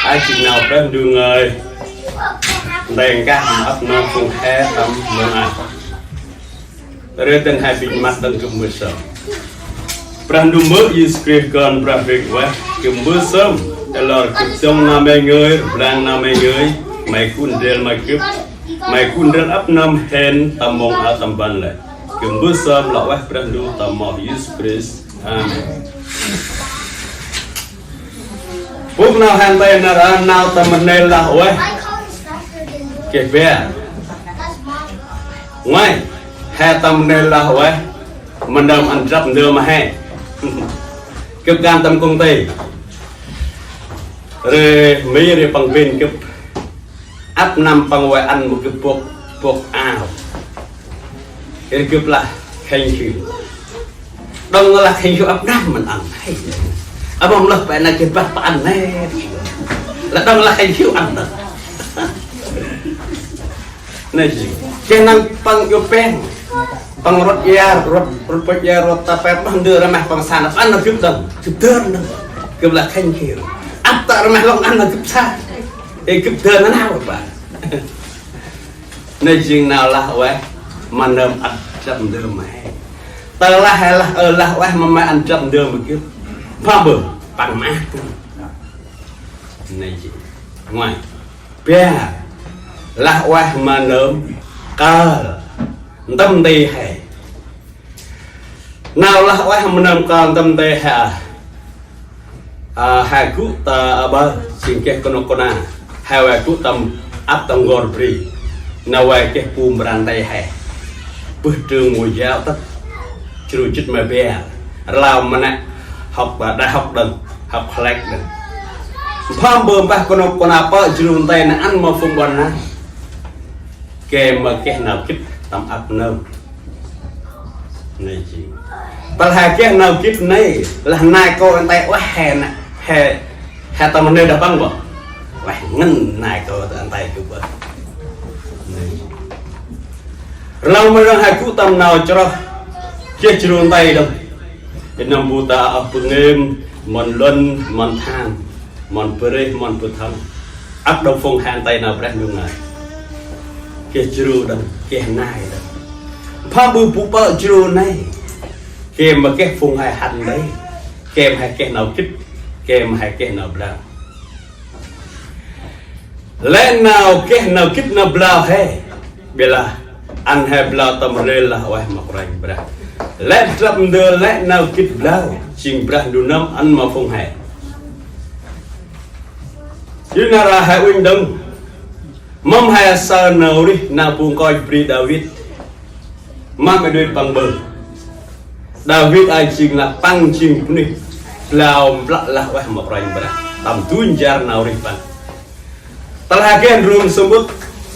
Aơ jêng nau Brah Ndu ngơi. Ndrel nkah ma ăp nơm phung he tâm mông aơ. Rê dâng he bĭch măt dâng gâp mbơh sơm. Brah Ndu Mbơ̆ Yêsu Krist Kon Brah Huêng Ueh, gâp mbơh sơm. Ê lor gâp dâng nau May ngơi, rblang nau May ngơi. May gŭ ndrel ma gâp. May gŭ ndrel ăp nơm hên tâm mông aơ tâm ban lĕ. Gâp mbơh sơm lah ueh Brah Ndu tâm amoh Yêsu Krist. Amen. Bôk nau hên tay nar aơ nau tâm rnê lah ueh. Geh bar. Ngoai, he tâm rnê lah ueh. Ma nơm ăn drăp ndơ ma he. Gâp kan tâm kông tê. Rê mi rê păng bênh gâp. Ăp năm păng ueh ăn ma gâp bôk, bôk ao. Rê gâp lah khênh khư. Đŏng lah khênh khư ăp năm mân ăn. Ăp mâm lah pe na gâp bah pa ăn nê. Lah đŏng lah khênh khư ăn tơ. Nê jêng. Geh nau păng yô̆ peng. Păng rvăt iăr, rvăt, rvăt păch iăr, rvăt ta pet, bah ndơ rmeh păng sa, ăn nau gâp đŏng. Gâp dơn đŏng. Gâp lah khênh khư. Ăp ta rmeh lŏng ăn nau gâp sa. Ê, gâp dơn nau pa. Nê jêng nau lah ueh ma nơm ăn drăp ndơ ma he. Tơ lah he lah, ơ, lah ueh ma may ăn drăp ndơ ma gâp. Pham bơh, păng mah. Nê jêng. Ngoai. Bar. Lah ueh ma nơm kơl ntơm nti he. Nau lah ueh ma nơm kơl ntơm nti he. A, he gŭ ta aƀaơ, jêng geh kơnuk kơna. He ueh gŭ tâm ăp tâm n'gor bri. Nau ueh geh bu mbran nti he. Bơh trường mẫu giáo tât. Jrô jât ma bar. Rlau ma nĕ hŏk ta đại học đŏng, hŏk hlek đŏng. Pham bơh mbah kơnuk kơna pơ jrô nti nê ăn ma phung ƀon lan. Geh ma geh nau gĭt tâm ăp nơm. Nê jêng. Tơl he geh nau gĭt nê, lah nai kô ăn tay ueh he nê, he, he tâm nê đah păng bơh. Ueh ngăn nai kô ăn tay gâp bơh. Nê jêng. Rlau ma răng he gŭ tâm nau chroh. Geh jrô nti đŏng. Ê nơm bu ta oh bơh ngim, mon lŭn, mon tham, mon bơh rêh, mon bơh thâm. Ăp đŏng phung hên tay nau Brah Ndu ngơi. Geh jrô đŏng, geh nai đŏng. Pham bơh bu pơ jrô nê. Geh ma geh phung he hăn đê. Geh ma he geh nau gĭt, geh ma he geh nau blau. Lĕ nau geh nau gĭt nau blau he. Bê lah ăn he blau tâm rnê lah ueh ma Kôranh Brah. Lĕ drăp ndơ lĕ nau gĭt blau. Jêng Brah Ndu nơm ăn ma phung he. Yor nar aơ he uănh đŏng. Mâm he saơ nau rêh nau bu nkoch bri Đavid. Mâm ê dơi păng ƀơ̆. Đavid a jêng lah păng jêng bunuyh blau mplơ̆ lah ueh ma Kôranh Brah. Tâm du njar nau rêh păng. Tơl he geh ndrôm samƀŭt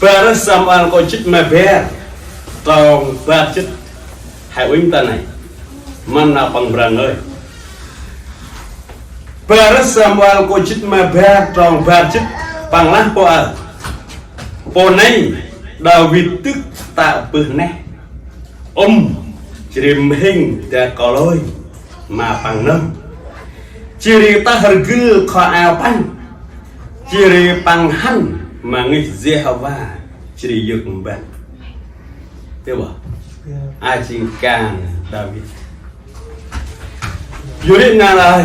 Bar Samuel nkô̆ jât ma bar. Trong bar jât. He uănh ta nây. Mâm nau păng mra ngơi. Bar Samuel nkô̆ jât ma bar trong bar jât. Păng lah pô aơ. Pô nây Đavid dâk tă bơh neh. Ŭm, jêh ri mhĭng dak kôlôi ma păng nơm. Jêh ri tah rgâl kho ao păng. Jêh ri păng hăn ma ngih Yêhôva. Jêh ri yơk mbah. Tê bơh. A jêng kan Đavid. Yor ri nar aơ.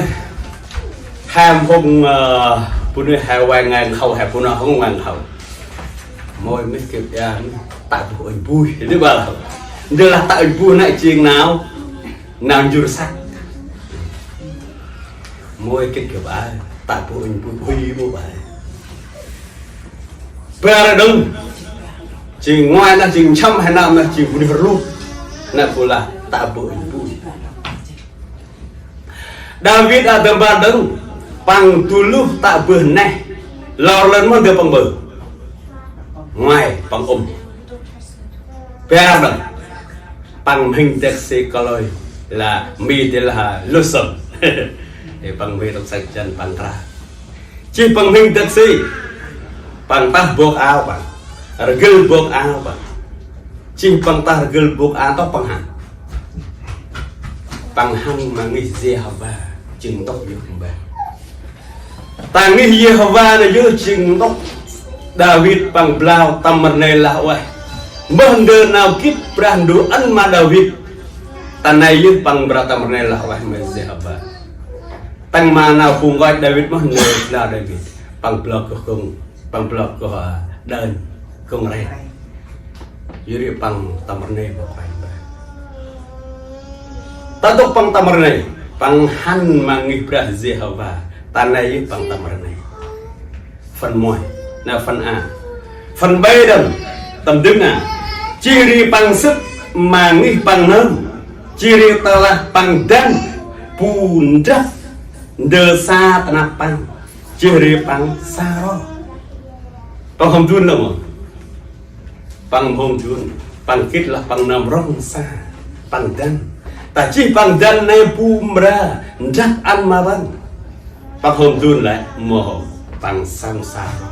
He mhông, ơ, bunuyh he ueh ngai nkhâo, he bunuyh hŏng ueh nkhâo. Môi mih kơp ia, tă bơh ŭnh buih. Tê bơh lah. Ndơ lah tă ŭnh buih nây jêng nau. Nau njŭr săk. Môi kĭt gâp ai, tă bơ̆ ŭnh bŭ hui bŭ ai. Bar đŏng. Jêng ngoai nơh, jêng nchăm he nơm nơh, jêng bunuyh rluh. Nơh bu lah tă bơ̆ ŭnh bŭ. Đavid a dơm bar đŏng, păng du luh tă bơh neh. Lor lơn moh ndơ păng bơh. Ngoai păng ŭm. Bar đŏng. Păng mhĭng dak si kalôi lah mi dê lah lôh sơm. Ê, păng mhĭng dak săk jăn păng kra. Jêh păng mhĭng dak si. Păng tah bok ao păng. Rgâl bok ao păng. Jêh păng tah rgâl bok ao ntŭk păng hăn. Păng hăn ma ngih Yêhôva. Jêng ntŭk yơh mbah. Ta ngih Yêhôva nơh yơh jêng ntŭk Đavid păng blao tâm rnê lah ueh. Mbơh ndơ nau gĭt Brah Ndu ăn ma Đavid. Ta nây yơh păng blao tâm rnê lah ueh ma Yêhôva. Tăng ma nau bu nkoch Đavid moh ndơ blao Đavid. Păng blao kơh gŭng, păng blao kơh, a, đơn, gŭng reng. Yor ri păng tâm rnê ma Kôranh Brah. Ta ntŭk păng tâm rnê, păng hăn ma ngih Brah Yêhôva, ta nây yơh păng tâm rnê. Phần môi, na phần a. Phần bai đŏng, tâm dâng a. Jêh ri păng sât ma ngih păng nơm. Jêh ri tơlah păng dăn, bu ndrăp ndơ sa ta năp păng. Jêh ri păng sa ro. Păng hôm dun lah mâu. Păng hôm dun, păng gĭt lah păng nơm rŏng sa, păng dăn. Ta jêh păng dăn nây bu mra ndrăp ăn ma păng. Păng hôm dun lĕ mâu hôm, păng sŏng sa ro.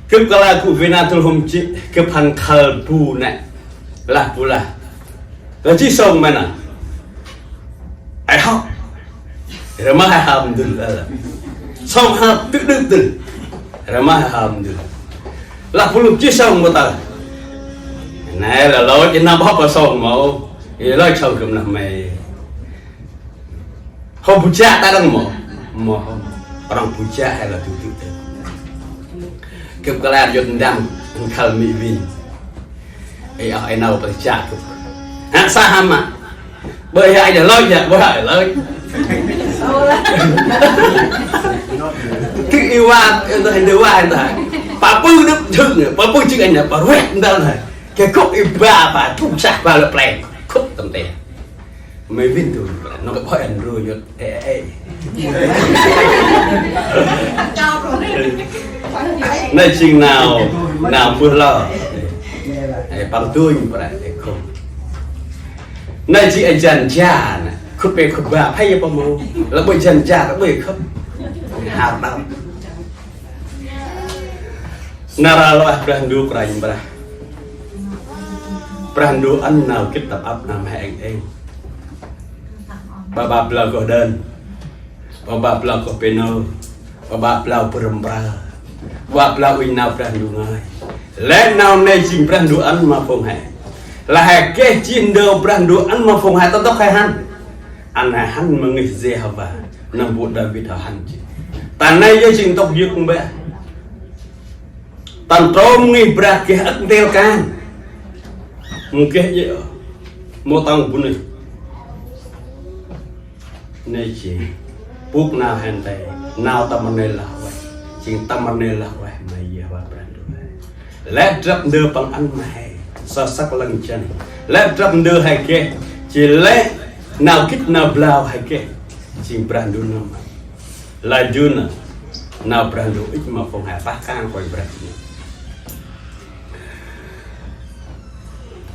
Gâp kăl a gŭ vê nơh tơl hôm jê̆, gâp hăn khăl bu nĕ. Lah bu lah. Lah jêh sŏng ma nơh. Ê hŏ. Rmah hăm dŭl. Sŏng hăp tŭ đŭt dŭl. Rmah hăm dŭl. Lah bu lŭk jêh sŏng mâu tơ. Nê lah lôch, i nơm hŏ pa sŏng mâu. I lôch sŏng gâp nơh may. Hŏ bu jă ta đăng mâu. Mâu hŏ. Rŏng bu jă he lah tŭ tŭ tŭ. Gâp kăl a yŭt ndăm, khăl mi vin. Ê, ơ, ê, nau pa jă gâp. Hă, sa hăm mă. Bơi hă, ê, lôch hă, bơi hă, lôch. Tŭ i wa, ê, ntơ, ê, ntơ wa, ê, ntơ. Pa pư đŭp jhưng, pa pư jhưng ê, pa ruet ntơ nơh. Gay gŭ i ba, pa tŭ sah, pa lĕ pleng. Gŭ tâm tê. May vin tui, nau gâp bơi ăn ru yŭt, ê, ê, ê. Nây jêng nau, nau mbơh lor. Ê, păng tunh, pra, ê, khŭm. Nây jêng ê jan ja nơh, khŭt pê khŭt ba, phe yơ pa mâu. Lah bơi jan ja, lah bơi khŭt. Har đăm. Nar aơ lah Brah Ndu Kôranh Brah. Brah Ndu ăn nau gĭt tăp ăp nau mhe êng êng. Ba ba blao kơh đơn. Ba ba blao kơh pênô. Ba ba blao bơrơm brơ. Ba blao uănh nau Brah Ndu ngơi. Lĕ nau nây jêng Brah Ndu ăn ma phung he. Lah he geh jêh ndơ Brah Ndu ăn ma phung he ta ntŭk he hăn. Ăn he hăn ma ngih Yêhôva. Nâm bu Đavid hăn jêh. Ta nây yơh jêng ntŭk yơk mbah. Tăn trôm ngih Brah geh âk ntil kan. Mâu geh jêh ôh. Mâu tâng bunuyh. Nây jêng. Bôk nau hên tay. Nau tâm rnê lah ueh. Jêng tâm rnê lah ueh ma Yêhôva Brah Ndu he. Lĕ drăp ndơ păng ăn ma he. Sa săk lăng jăn. Lĕ drăp ndơ he geh. Jêh lĕ nau gĭt nau blao he geh. Jêng Brah Ndu nơm. Lah jun nau Brah Ndu ŭch ma phung he pah kang Kôranh Brah Ndu.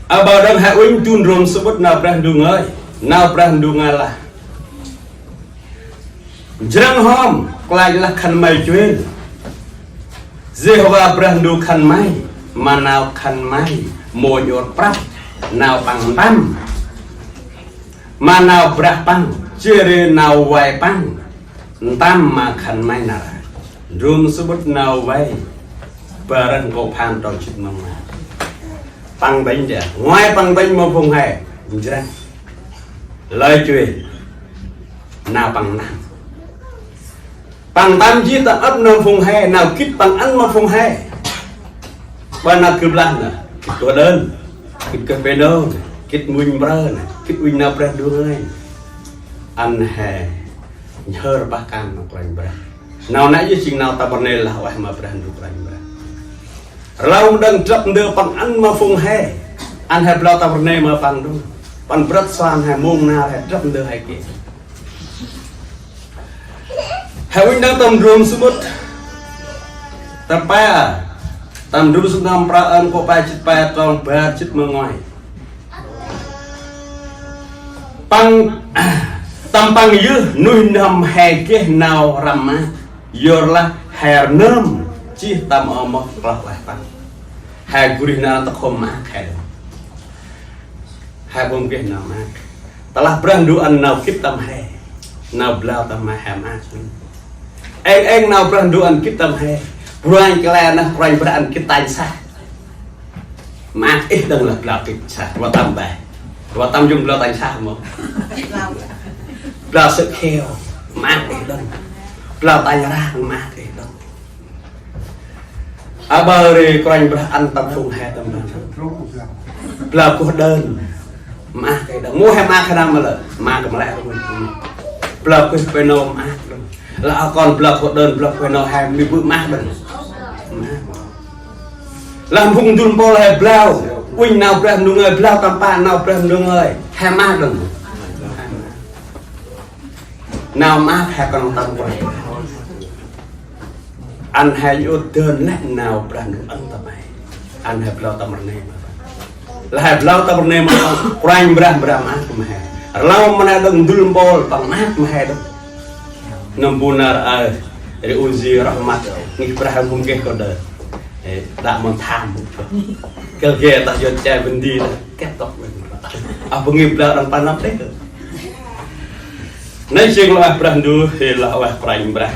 Aƀaơ đŏng he uănh du ndrôm samƀŭt nau Brah Ndu ngơi. Nau Brah Ndu ngơi lah: Njrăng hŏm, klach lah khân may chuêl. Yêhôva Brah Ndu khân may, ma nau khân may mâu nhŭr prăp, nau păng ntăm. Ma nau brah păng, jêh ri nau vay păng, ntăm ma khân may nar aơ. Ndrôm samƀŭt nau vay, bar rơh nkô̆ phan trong jât ma ma. Păng tĭng jêh, ngoai păng tĭng ma phung he, njrăng. Lơi chuêl, nau păng ntăm. Păng ntăm jêh tâm ăp nơm phung he, nau gĭt păng ăn ma phung he. Ƀa nau gĭt lah nơh, gĭt kơh đơn, gĭt kơh pênô nơh, gĭt mŭnh mprơ nơh, Uănh nau Brah Ndu ngơi, ăn he nhhơr pah kan ma Kôranh Brah. Nau nây yơh jêng nau tâm rnê lah ueh ma Brah Ndu Kôranh Brah. Rlau mdơ̆ng drăp ndơ păng ăn ma phung he, ăn he blao tâm rnê ma păng đŏng. Păng brăt suan he mông nar he drăp ndơ he geh. He uănh đŏng tâm ndrom samƀŭt, tâm pe, tâm ndrom samƀŭt năm prao ơm, kô̆ pe jât pe, trong bar jât ma nguay. Păng, tâm păng yơh nuih n'hâm he geh nau răm maak, yorlah he rnơm jêh tâm amoh kloh ueh păng. He gŭ rêh nar tâk hôm maak he đŏng. He bơh geh nau maak. Tơlah Brah Ndu ăn nau gĭt tâm he, nau blao tâm he, he maak. Êng êng nau Brah Ndu ăn gĭt tâm he. Bruanh kăl e nơh Kôranh Brah ăn gĭt tanh sah. Maak ih đŏng lah blao gĭt sah. Rvă tâm bơh. Rvă tâm jŭm blao tanh sah mâu. Blao sơ̆ kheo. Maak ih đŏng. Blao tanh rang, maak ih đŏng. Aƀaơ ri Kôranh Brah ăn tâm phung he tâm ban. Blao kuh đơn. Maak ih đŏng. Mâu he maak he nơm lĕ. Maak kơ mlĕ. Blao kuh pê nô maak đŏng. Lah a kon blao kuh đơn, blao kuh pê nô he mĭn bơh maak đŏng. Maak. Lah phung dŭl mpôl he blao. Uănh nau Brah Ndu ngơi, blao tâm pă nau Brah Ndu ngơi. He maak đŏng. Nau maak he kon tâm Brah. Ăn he djôt dơn lĕ nau Brah Ndu ăn tâm he. Ăn he blao tâm rnê ma păng. Lah he blao tâm rnê ma păng, Kôranh Brah, Brah maak ma he. Rlau ma nê đŏng dŭl mpôl păng maak ma he đŏng. Nâm bu nar aơ, ri u ji rahmat, ngih Brah mŭng geh kô̆ đơ. Ê, đă mân tham mŭt kơ. Kăl geh tah yot chai bơh di lah, kĕt tŏk. Ơ, bơh ngih blao đŏng pa năp đê kơ. Nê jêng lah ueh Brah Ndu, hê lah ueh Kôranh Brah.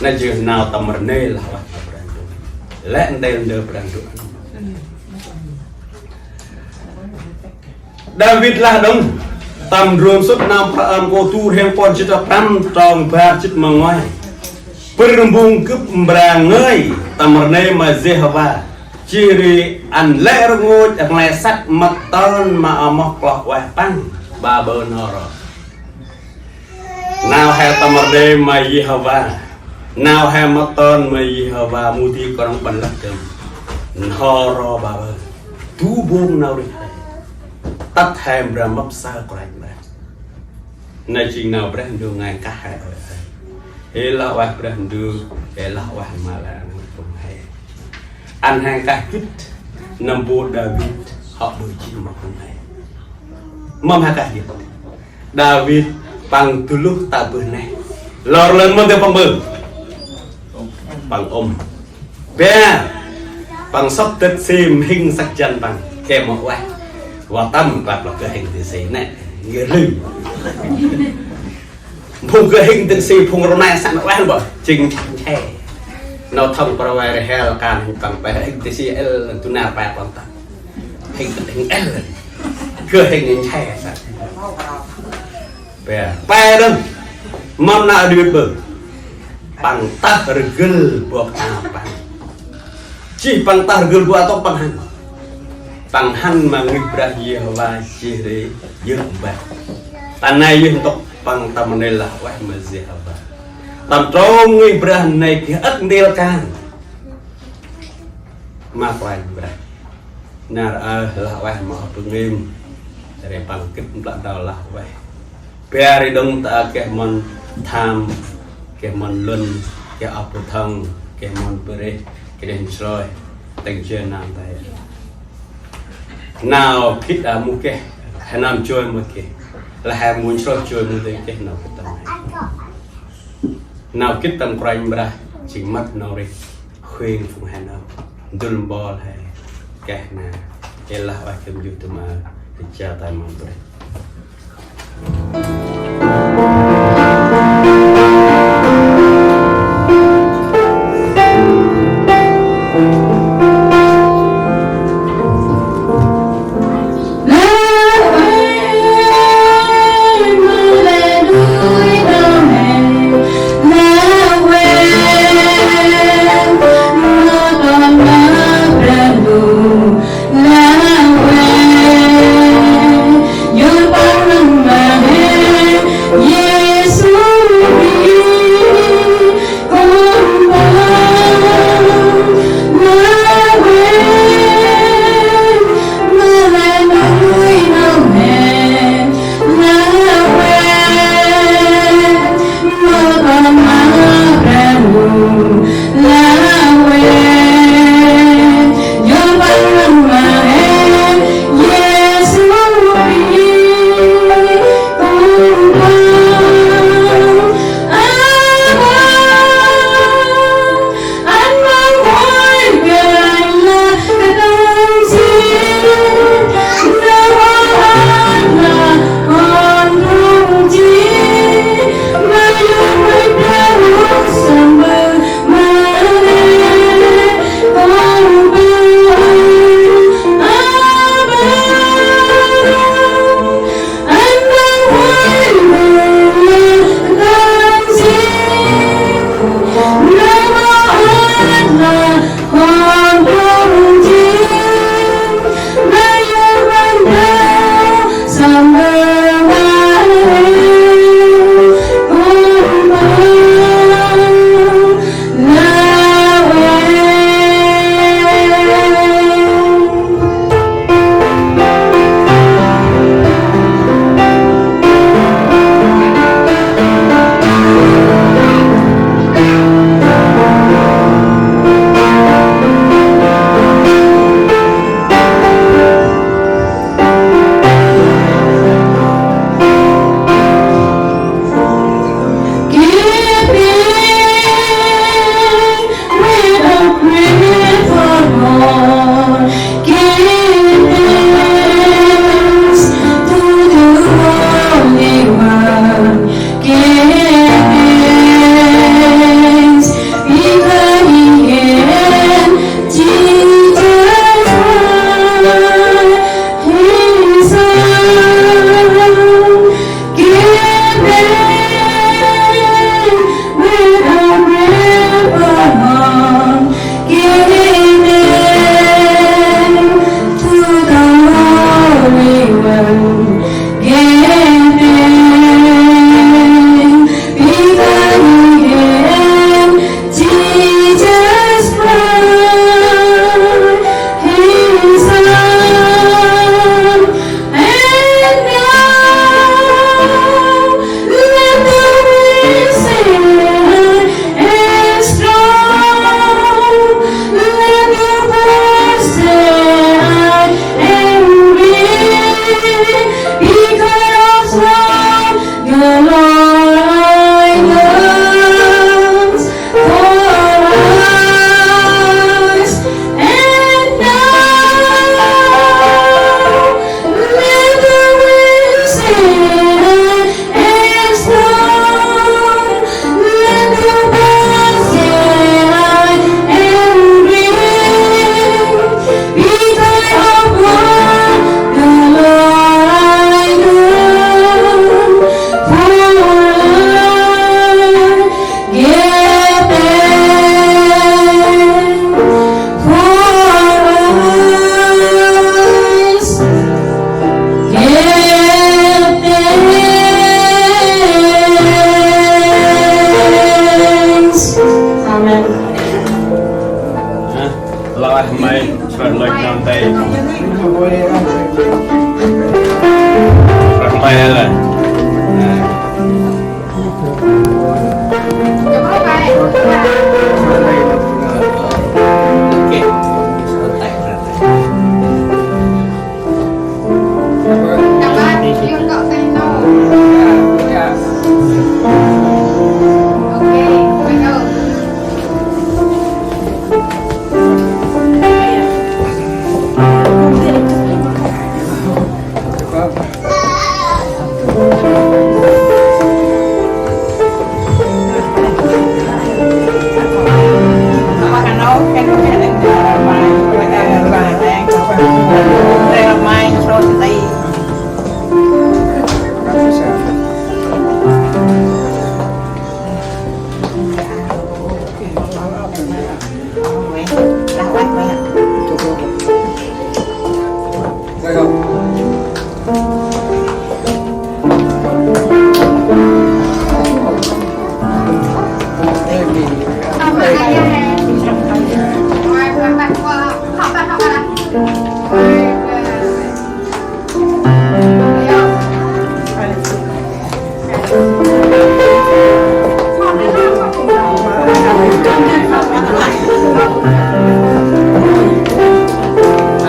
Nê jêng nau tâm rnê lah ueh Brah Ndu. Lĕ ntil ndơ Brah Ndu. Đavid lah đŏng, tâm ndrom sŭt năm prao ơm, kô̆ du rhiăng pon jât prăm, trong bar jât ma nguay. Bâr mbung gâp mbra ngơi tâm rnê ma Yêhôva, jêh ri ăn lĕ rngôch rnglay săk mât ton ma amoh kloh ueh păng, ƀaƀơ n'ho ro. Nau he tâm rnê ma Yêhôva, nau he mât ton ma Yêhôva, mâu di krŏng ƀăn lăk dơm. N'ho ro ƀaƀơ, du bông nau rêh he. Tât he mbra mâp saơ Kôranh Brah. Nê jêng nau Brah Ndu ngơi nkah he ơi ơi. Hê lah ueh Brah Ndu, hê lah ueh ma lĕ rngôch phung he. Ăn he nkah gĭt, nâm bu Đavid, hŏ ƀư jêh ma phung he. Mâm he nkah gĭt. Đavid păng du luh tă bơh neh. Lor lơn mâm dê păng ƀư. Păng ŭm. Bê, păng sŏk dĭt si mhĭng săk jăn păng. Geh mâu ueh. Wa tâm păng lŏ gơh hêng dĭt si nê. Geh lưng. Phung gơh hêng dĭt si phung rnê săk nê ueh bơh. Jêng nchê. Nau thŏng prao ueh rê hel kan hêng păng pe hêng dĭt si el tu nar pe păng ta. Hêng dĭt hêng el. Gơh hêng nchê săk. Pe, pe đŏng. Mâm nau Đavid ƀư. Păng tah rgâl bok a păng. Jêh păng tah rgâl bok a tŏk păng hăn. Păng hăn ma ngih Brah Yêhôva jêh ri yơk mbah. Ta nây yơh ntŭk păng tâm rnê lah ueh ma Yêhôva. Tâm trôm ngih Brah nây geh âk ntil kan. Ma Kôranh Brah. Nar aơ lah ueh ma ơ bơh ngih. Ri păng gĭt mplă đao lah ueh. Bê ri đŏng ta geh mân tham, geh mân lŭn, geh ăp bơh thăng, geh mân bơh rêh, geh rêh nsroi, tĭng jêh nơm ta. Nau gĭt a mâu geh, he nơm joi mâu geh. Lah he mâu nsroi joi mâu dơi geh nau gĭt tâm he. Nau gĭt tâm Kôranh Brah, jêng mât nau rêh. Khuyên phung he nơm, dŭl mpôl he, keh nê, ê lah ueh gâp njuh dŭm aơ, ri jao tay mâm brah.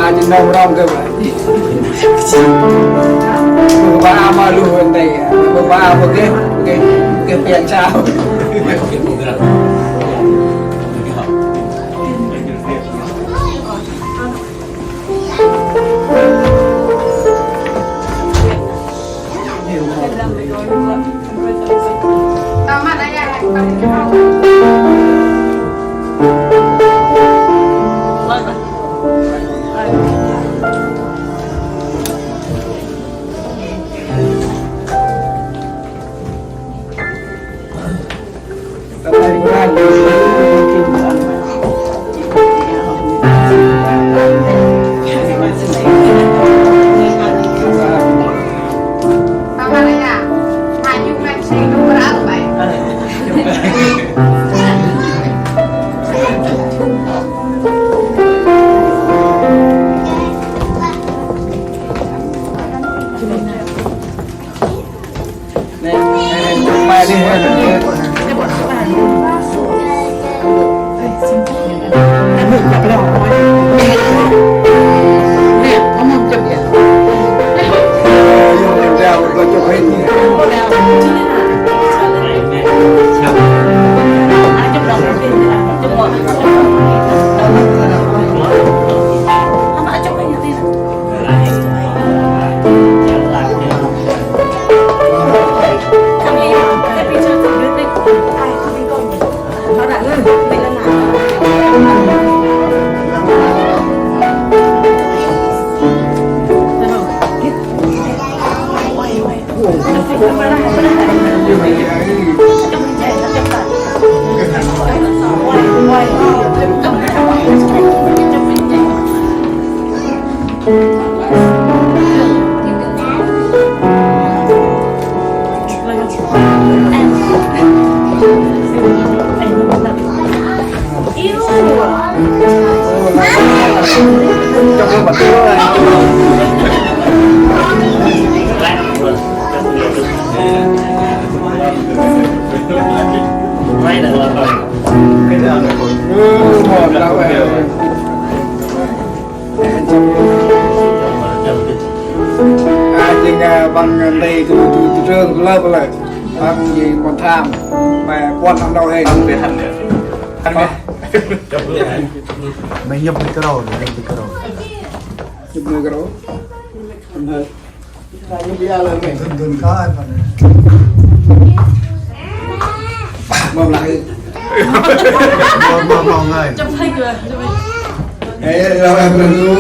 A, jêng nơm rŏng gâp. Bơ̆ ba ama luh ntê, bơ̆ ba ama geh, geh, geh pian chao. A, jêng, a, păng nti tu, tu, tu trường lơ lơ. Păng jêng kon tham. Mê puăn ăn nô hên. Mê nhŭp micro, nhŭp micro. Nhŭp micro. Ăn hên. Mong lah. Mong, mong, mong ơi. Ê, lo em lu.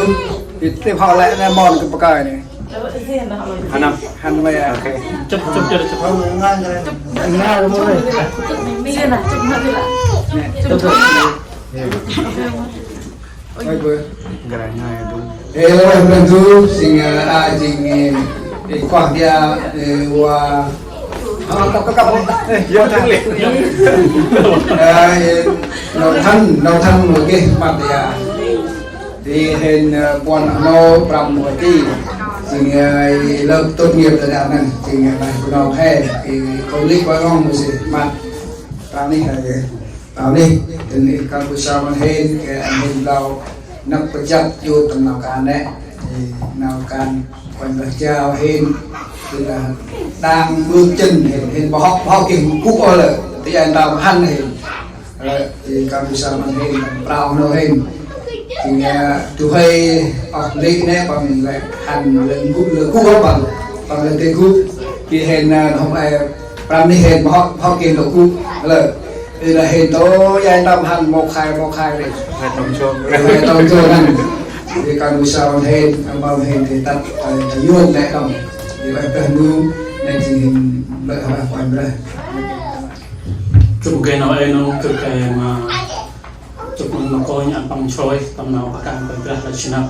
Tiếp họ lẽ nè, mong cái bacai nè. Hăn năm. Hăn mê à. Ok. Chụp, chụp, chụp, chụp. Ngai, mong ơi. Chụp, chụp. Ê, lo em lu. Sing, a, jêng, ê, kuah dia, ê, wa. Ê, nau thân, nau thân mâu geh mât ya. Di hên, ơ, puăn nô prăm mâu ti. Jêng, ơ, lớp tốt nghiệp tơ đa năn. Jêng, ơ, nau he. Di kông lih wa ngong mâu si mât. Prăm ni he. Nau nê, dâng i kan bu sa măn hên, gay ăn hên blao năp pachăp yŭ tâm nau kan nê. Ê, nau kan Kôranh Brah jao hên, tơ lah đang bước chân hên, hên bơh hŏk, bơh hŏk geh gŭ ôh lĕ, ti ăn tâm hăn hên. Lĕ, i kan bu sa măn hên, prao nau hên. Jêng, a, du huê, ơ, lĕ nê, păng hên lĕ, hăn lĕ gŭ, lĕ gŭ, păng, păng lĕ tê gŭ. Bi hên, a, hôm ai, prăm nê hên, bơh hŏk, bơh hŏk geh tơ gŭ. Lĕ, i lah hên tơ, i ăn tâm hăn, mâu khay, mâu khay rê. Hai tông chô. Hai tông chô năn. I kan bu sa măn hên, ăn mâu hên, tê tât, a, tơ yuôn nê tâm. I lah tơ nu, nê jêng hên, lĕ hŏk ai Kôranh Brah. Chúc mừng cái nau ê nông thực cái mà chúc mừng mà cô nhận bằng sôi tâm nau bác căng bằng rất là xin học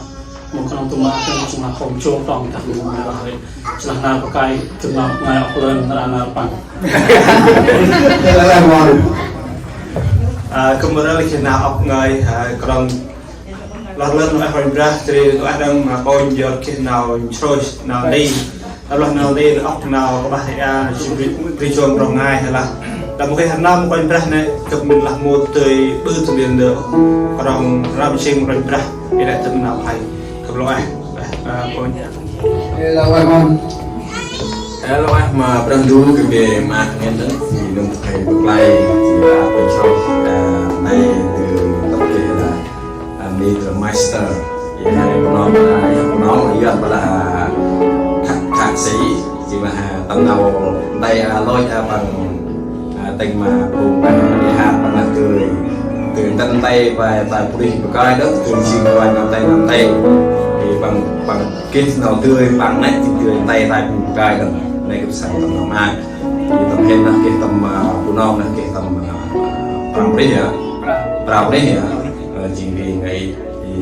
một con tụi mà cái chúng là không chua trong các mùa mà là hơi chúng là nau bác cai chúng là ngày học lên là nau bằng. Lĕ mon. A, kơt ma rơh lĕ geh nau âk ngơi, a, kŏng lah lơn nau ueh Kôranh Brah, jêh ri nau ueh đŏng ma kônh yor geh nau nsrôyh, nau nti. Tơlah nau nti, nau âk nau kƀah ri a, nau jêng bri, bri jôn rŏng ngai he lah. Đah mâu geh nau ma Kôranh Brah nê, gâp mĭn lah mâu dơi ƀư tâm ban ndơ. Kŏng răm jêng ma Kôranh Brah, i lĕ tâm nau hay. Gâp lŏ ueh, a, kônh. Ê, lŏ ueh mon. Ê, lŏ ueh ma Brah Ndu, gâp geh ma ngăn đŏng, si nŭng thầy bơh klai, si ba kônh srôk, a, nai, tơ, tât geh lah. A, ni tơ master. Ê, nai, nŏng, a, nŏng, ê, nŏng, bơ lah, thạc, thạc sĩ, si ba, a, tâm nau, ntai, a, lôch, a, păng, a, tĭng ma, phung, a, đi hát, păng lah tơ, tơ ntăn ntai, ba, ba, pulih bơh kơi đŏng, tơ jêng ba, nau ntai, nau ntai. Ê, păng, păng, geh nau dơi păng nê, jêng dơi ntai, ntai phung bơh kơi đŏng. Nê gâp săn tâm nau ma. Ê, tâm hên nê geh tâm, a, bu nong nê geh tâm, a, prăm prêh a. Prăm prêh a. Ơ, jêng ri ngai, ê,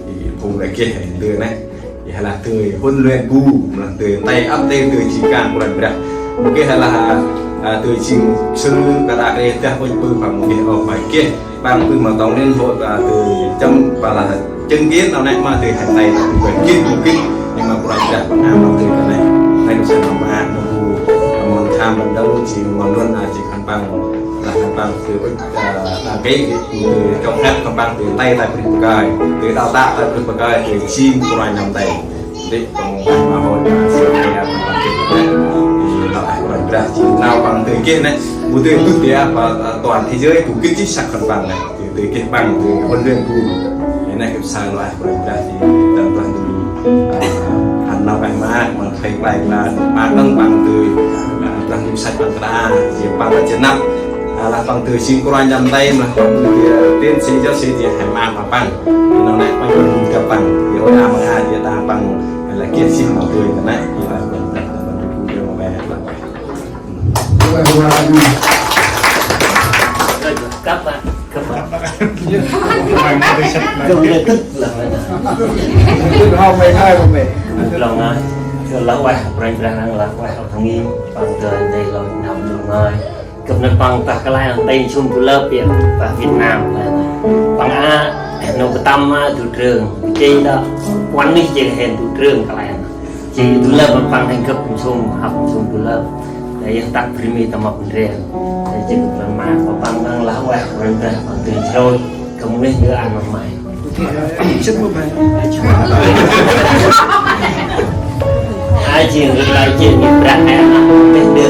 ê, phung nê geh, ê, dơi nê. Ê, lah dơi huấn luyện bu, lah dơi ntai ăp tê dơi jêng kan Kôranh Brah. Mâu geh lah, a, dơi jêng sư, kơt a kre dah huênh bu păng mâu geh ôh, phải geh. Păng bơh ma tông liên hội, a, dơi chăm, ba lah chứng kiến nau nê ma dơi hăn nê, dơi geh mâu geh, nhưng ma Kôranh Brah păng ăn nau dơi kơt nê. Nê gâp săn nau ma ăn nau bu, a, mon tham ban đầu, jêng mon luân, a, jêng khân păng, lah khân păng dơi ŭch, a, đăng ký, dơi cho phép khân păng dơi ntai, ntai pơh bơh kơi, dơi đào tạo ntai pơh bơh kơi, dơi jêng Kôranh Nam Tây. Ri, păng ma hội, a, sư, a, păng kit, a, ê, nau ueh Kôranh Brah, jêng nau păng dơi geh nê, bu dơi tŭ ti a, ba, a, toàn thế giới, bu gĭt jêh săk khân păng nê, dơi, dơi geh păng, dơi huấn luyện bu. Ê, nê, gâp săn nau ueh Kôranh Brah, jêng tâm Brah Ndu, a, ăn nau ueh ma, ma thầy klai ma, ma đŏng păng dơi, a, Brah Ndu săk păng kra, jêng păng ră jêng năp. A, lah păng dơi jêng Kôranh Nam Tây, lah păng dơi, a, tiến sĩ, giáo sĩ, jêng he ma păng. Nau nê păng dơi gâp păng, jêng ôi a ma a, jêng ta păng, lah geh jêng nau dơi kơt nê, jêng lah păng, păng dơi gâp păng. Kăp, a, kăp, a. Kăp, a, kăp, a. Kăp, a. Kăp, a, kăp, a. Lah ueh, Kôranh Brah năng lah ueh, ơ, thăng nghi, păng dơi, dơi lŏ, nau dơi ngơi. Gâp nê păng tah kăl e nê, tĭng sum du lăp ya, tah Việt Nam, kăl e nê. Păng a, nô kơtăm a, du trương, jêng đah, kuan nih jêng hên du trương kăl e nê. Jêng du lăp păng hên gâp sum, hăp sum du lăp. Đah yơh tăk bri mi tâm mâp ndrel. Đah jêng gâp lăn ma, păng năng lah ueh, Kôranh Brah, păng dơi jrôi, gâp mâu geh ndơ ăn ma may. Sĭt mâu may. Ai jêng gâp lai jêng gâp brah he, a, mâu geh ndơ,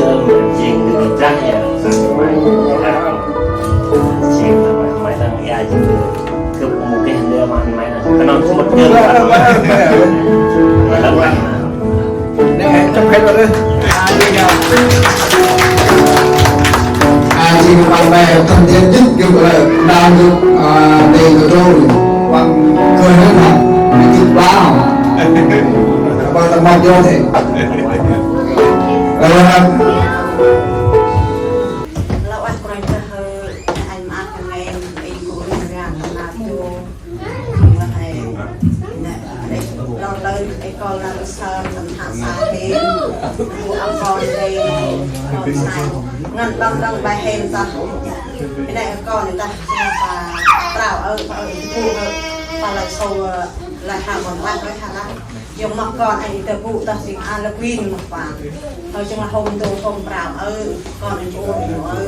jêng gâp brah he. Jêng gâp may tăng, a, jêng gâp mâu geh ndơ ma may tăng. Kơnơ̆ng sŭt ndơ. Lăp ăn. Nê, chăm hết rồi đấy. A, jêng păng may tâm thiện nhất, gâp, ơ, đang gâp, a, tê gâp trôi. Păng khơi hên hŏm, gâp bao. Păng tâm mât yơh thế. Ơ, Lah ueh Kôranh Brah hơi, ay maak kơ ngăn, ay gŭ răng răng na tu. Lah ay, nê, nê, lor lơn, ay kol na tu sa, tâm hak sa hên, bu ăp kon hên, kon sa. Ngăn đŏng đŏng bai hên tah. Nê kon tah, sa pa, prao ơ, pa ơ, bu ơ, pa lai sâu, lai ha kon ueh, ueh ha lah. Yong mâp kon ay tơ bu tah sing a lơ kuin mâp pa. Hơi jêng lah hôm dô hôm prao ơ, kon ay bu ơ.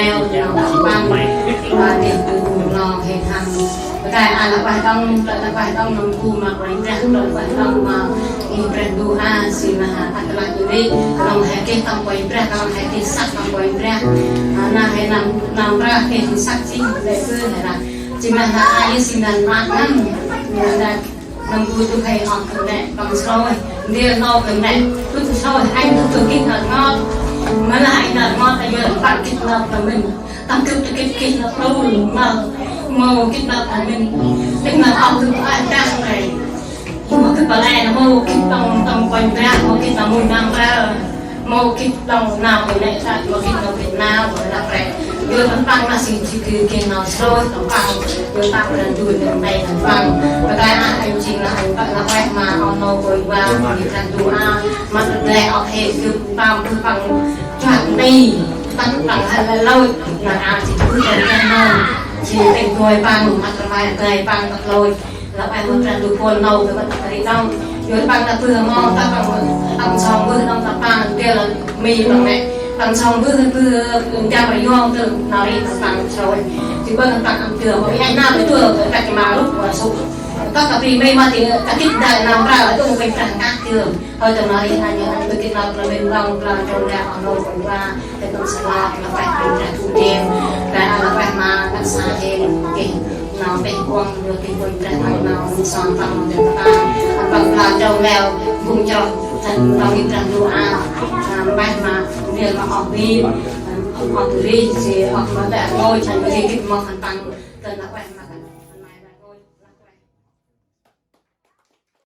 neo, nau tâm păng, a, deh du nau hên hăn. Bơh kơi a nau ueh đŏng, nau ueh đŏng nâm bu ma Kôranh Brah, nau ueh đŏng ma Kôranh Brah Ndu a, si ma ha ăt lah du nê, nau he geh tâm Kôranh Brah, nau he geh săk tâm Kôranh Brah. A, nau he nau, nau mra geh săk si, lĕ bơh he lah. Si ma ha a yơh si năn măt ngăn, năn Nâm bu du khay hŏ khân nĕ, păng srôi, ndrel nau khân nĕ, tŭ srôi, anh tŭ tŭ gĭt nau ngot, ma lah anh nau ngot, a yơh păng gĭt nau ta mĭn, tâm gĭt ta gĭt gĭt nau plơ̆, mâu, mâu gĭt nau ta mĭn, tĭng nau ŏk tŭ ai đăng nĕ, mâu gĭt ba lĕ, mâu gĭt păng, păng Kôranh Brah, mâu gĭt nau mui nau mra, mâu gĭt păng nau khân nĕ, ta mâu gĭt nau gĭt nau, nau prêk. Yua tâm păng ma si jik geh nau srôih tâm păng. Yua tâm Brah Ndu nơm nti tâm păng. Bơh kơi a, anh jing lah anh păng lah ueh ma oh nô kôi wa, ni Brah Ndu a, măt rơdleh oh he, yua tâm bơh păng chuă nti, tâm păng hăn lơi lôch, na a jik bơh păng nơm, jing tĭng gôi păng, măt rơmai rơdleh păng tât lôch. Lah ueh ma Brah Ndu phôn nau kơ măt ri đŏng. Yua păng ta bơh mâu, ta păng, păng sŏng bơh đŏng ta păng, tel mi păng mê. Păng sŏng bơh, bơh, jam rơyong tơ nau ri ta păng srôih. Jing bơh păng ăn tơ, mâu i anh nau tơ, ta kơ ma rŭ, ma sŭ. Ta kơ bri mê ma ti, ta kĭt đă nau mra, ta mâu kênh Brah ngă tơ. Hơi tơ nau ri anh, anh bơh kĭt nau plơ̆ mê đŏng, plơ̆ trông đă, oh nô kôi wa. Tơ kơm sala, lah ueh ma Brah Ndu đêm, lah ueh ma ngăt sa hên, geh nau pêh kuŏng, yua geh Kôranh Brah ăn nau sŏng păng nau dơ̆ng ta, ăn păng pla trâu leo, bŭng chroh, tât păng geh Brah Ndu a, lah ueh ma, ndrel ma oh bi, oh bi ri, si oh ma tă ngôi, chăn ma ri gĭt mâp ăn păng.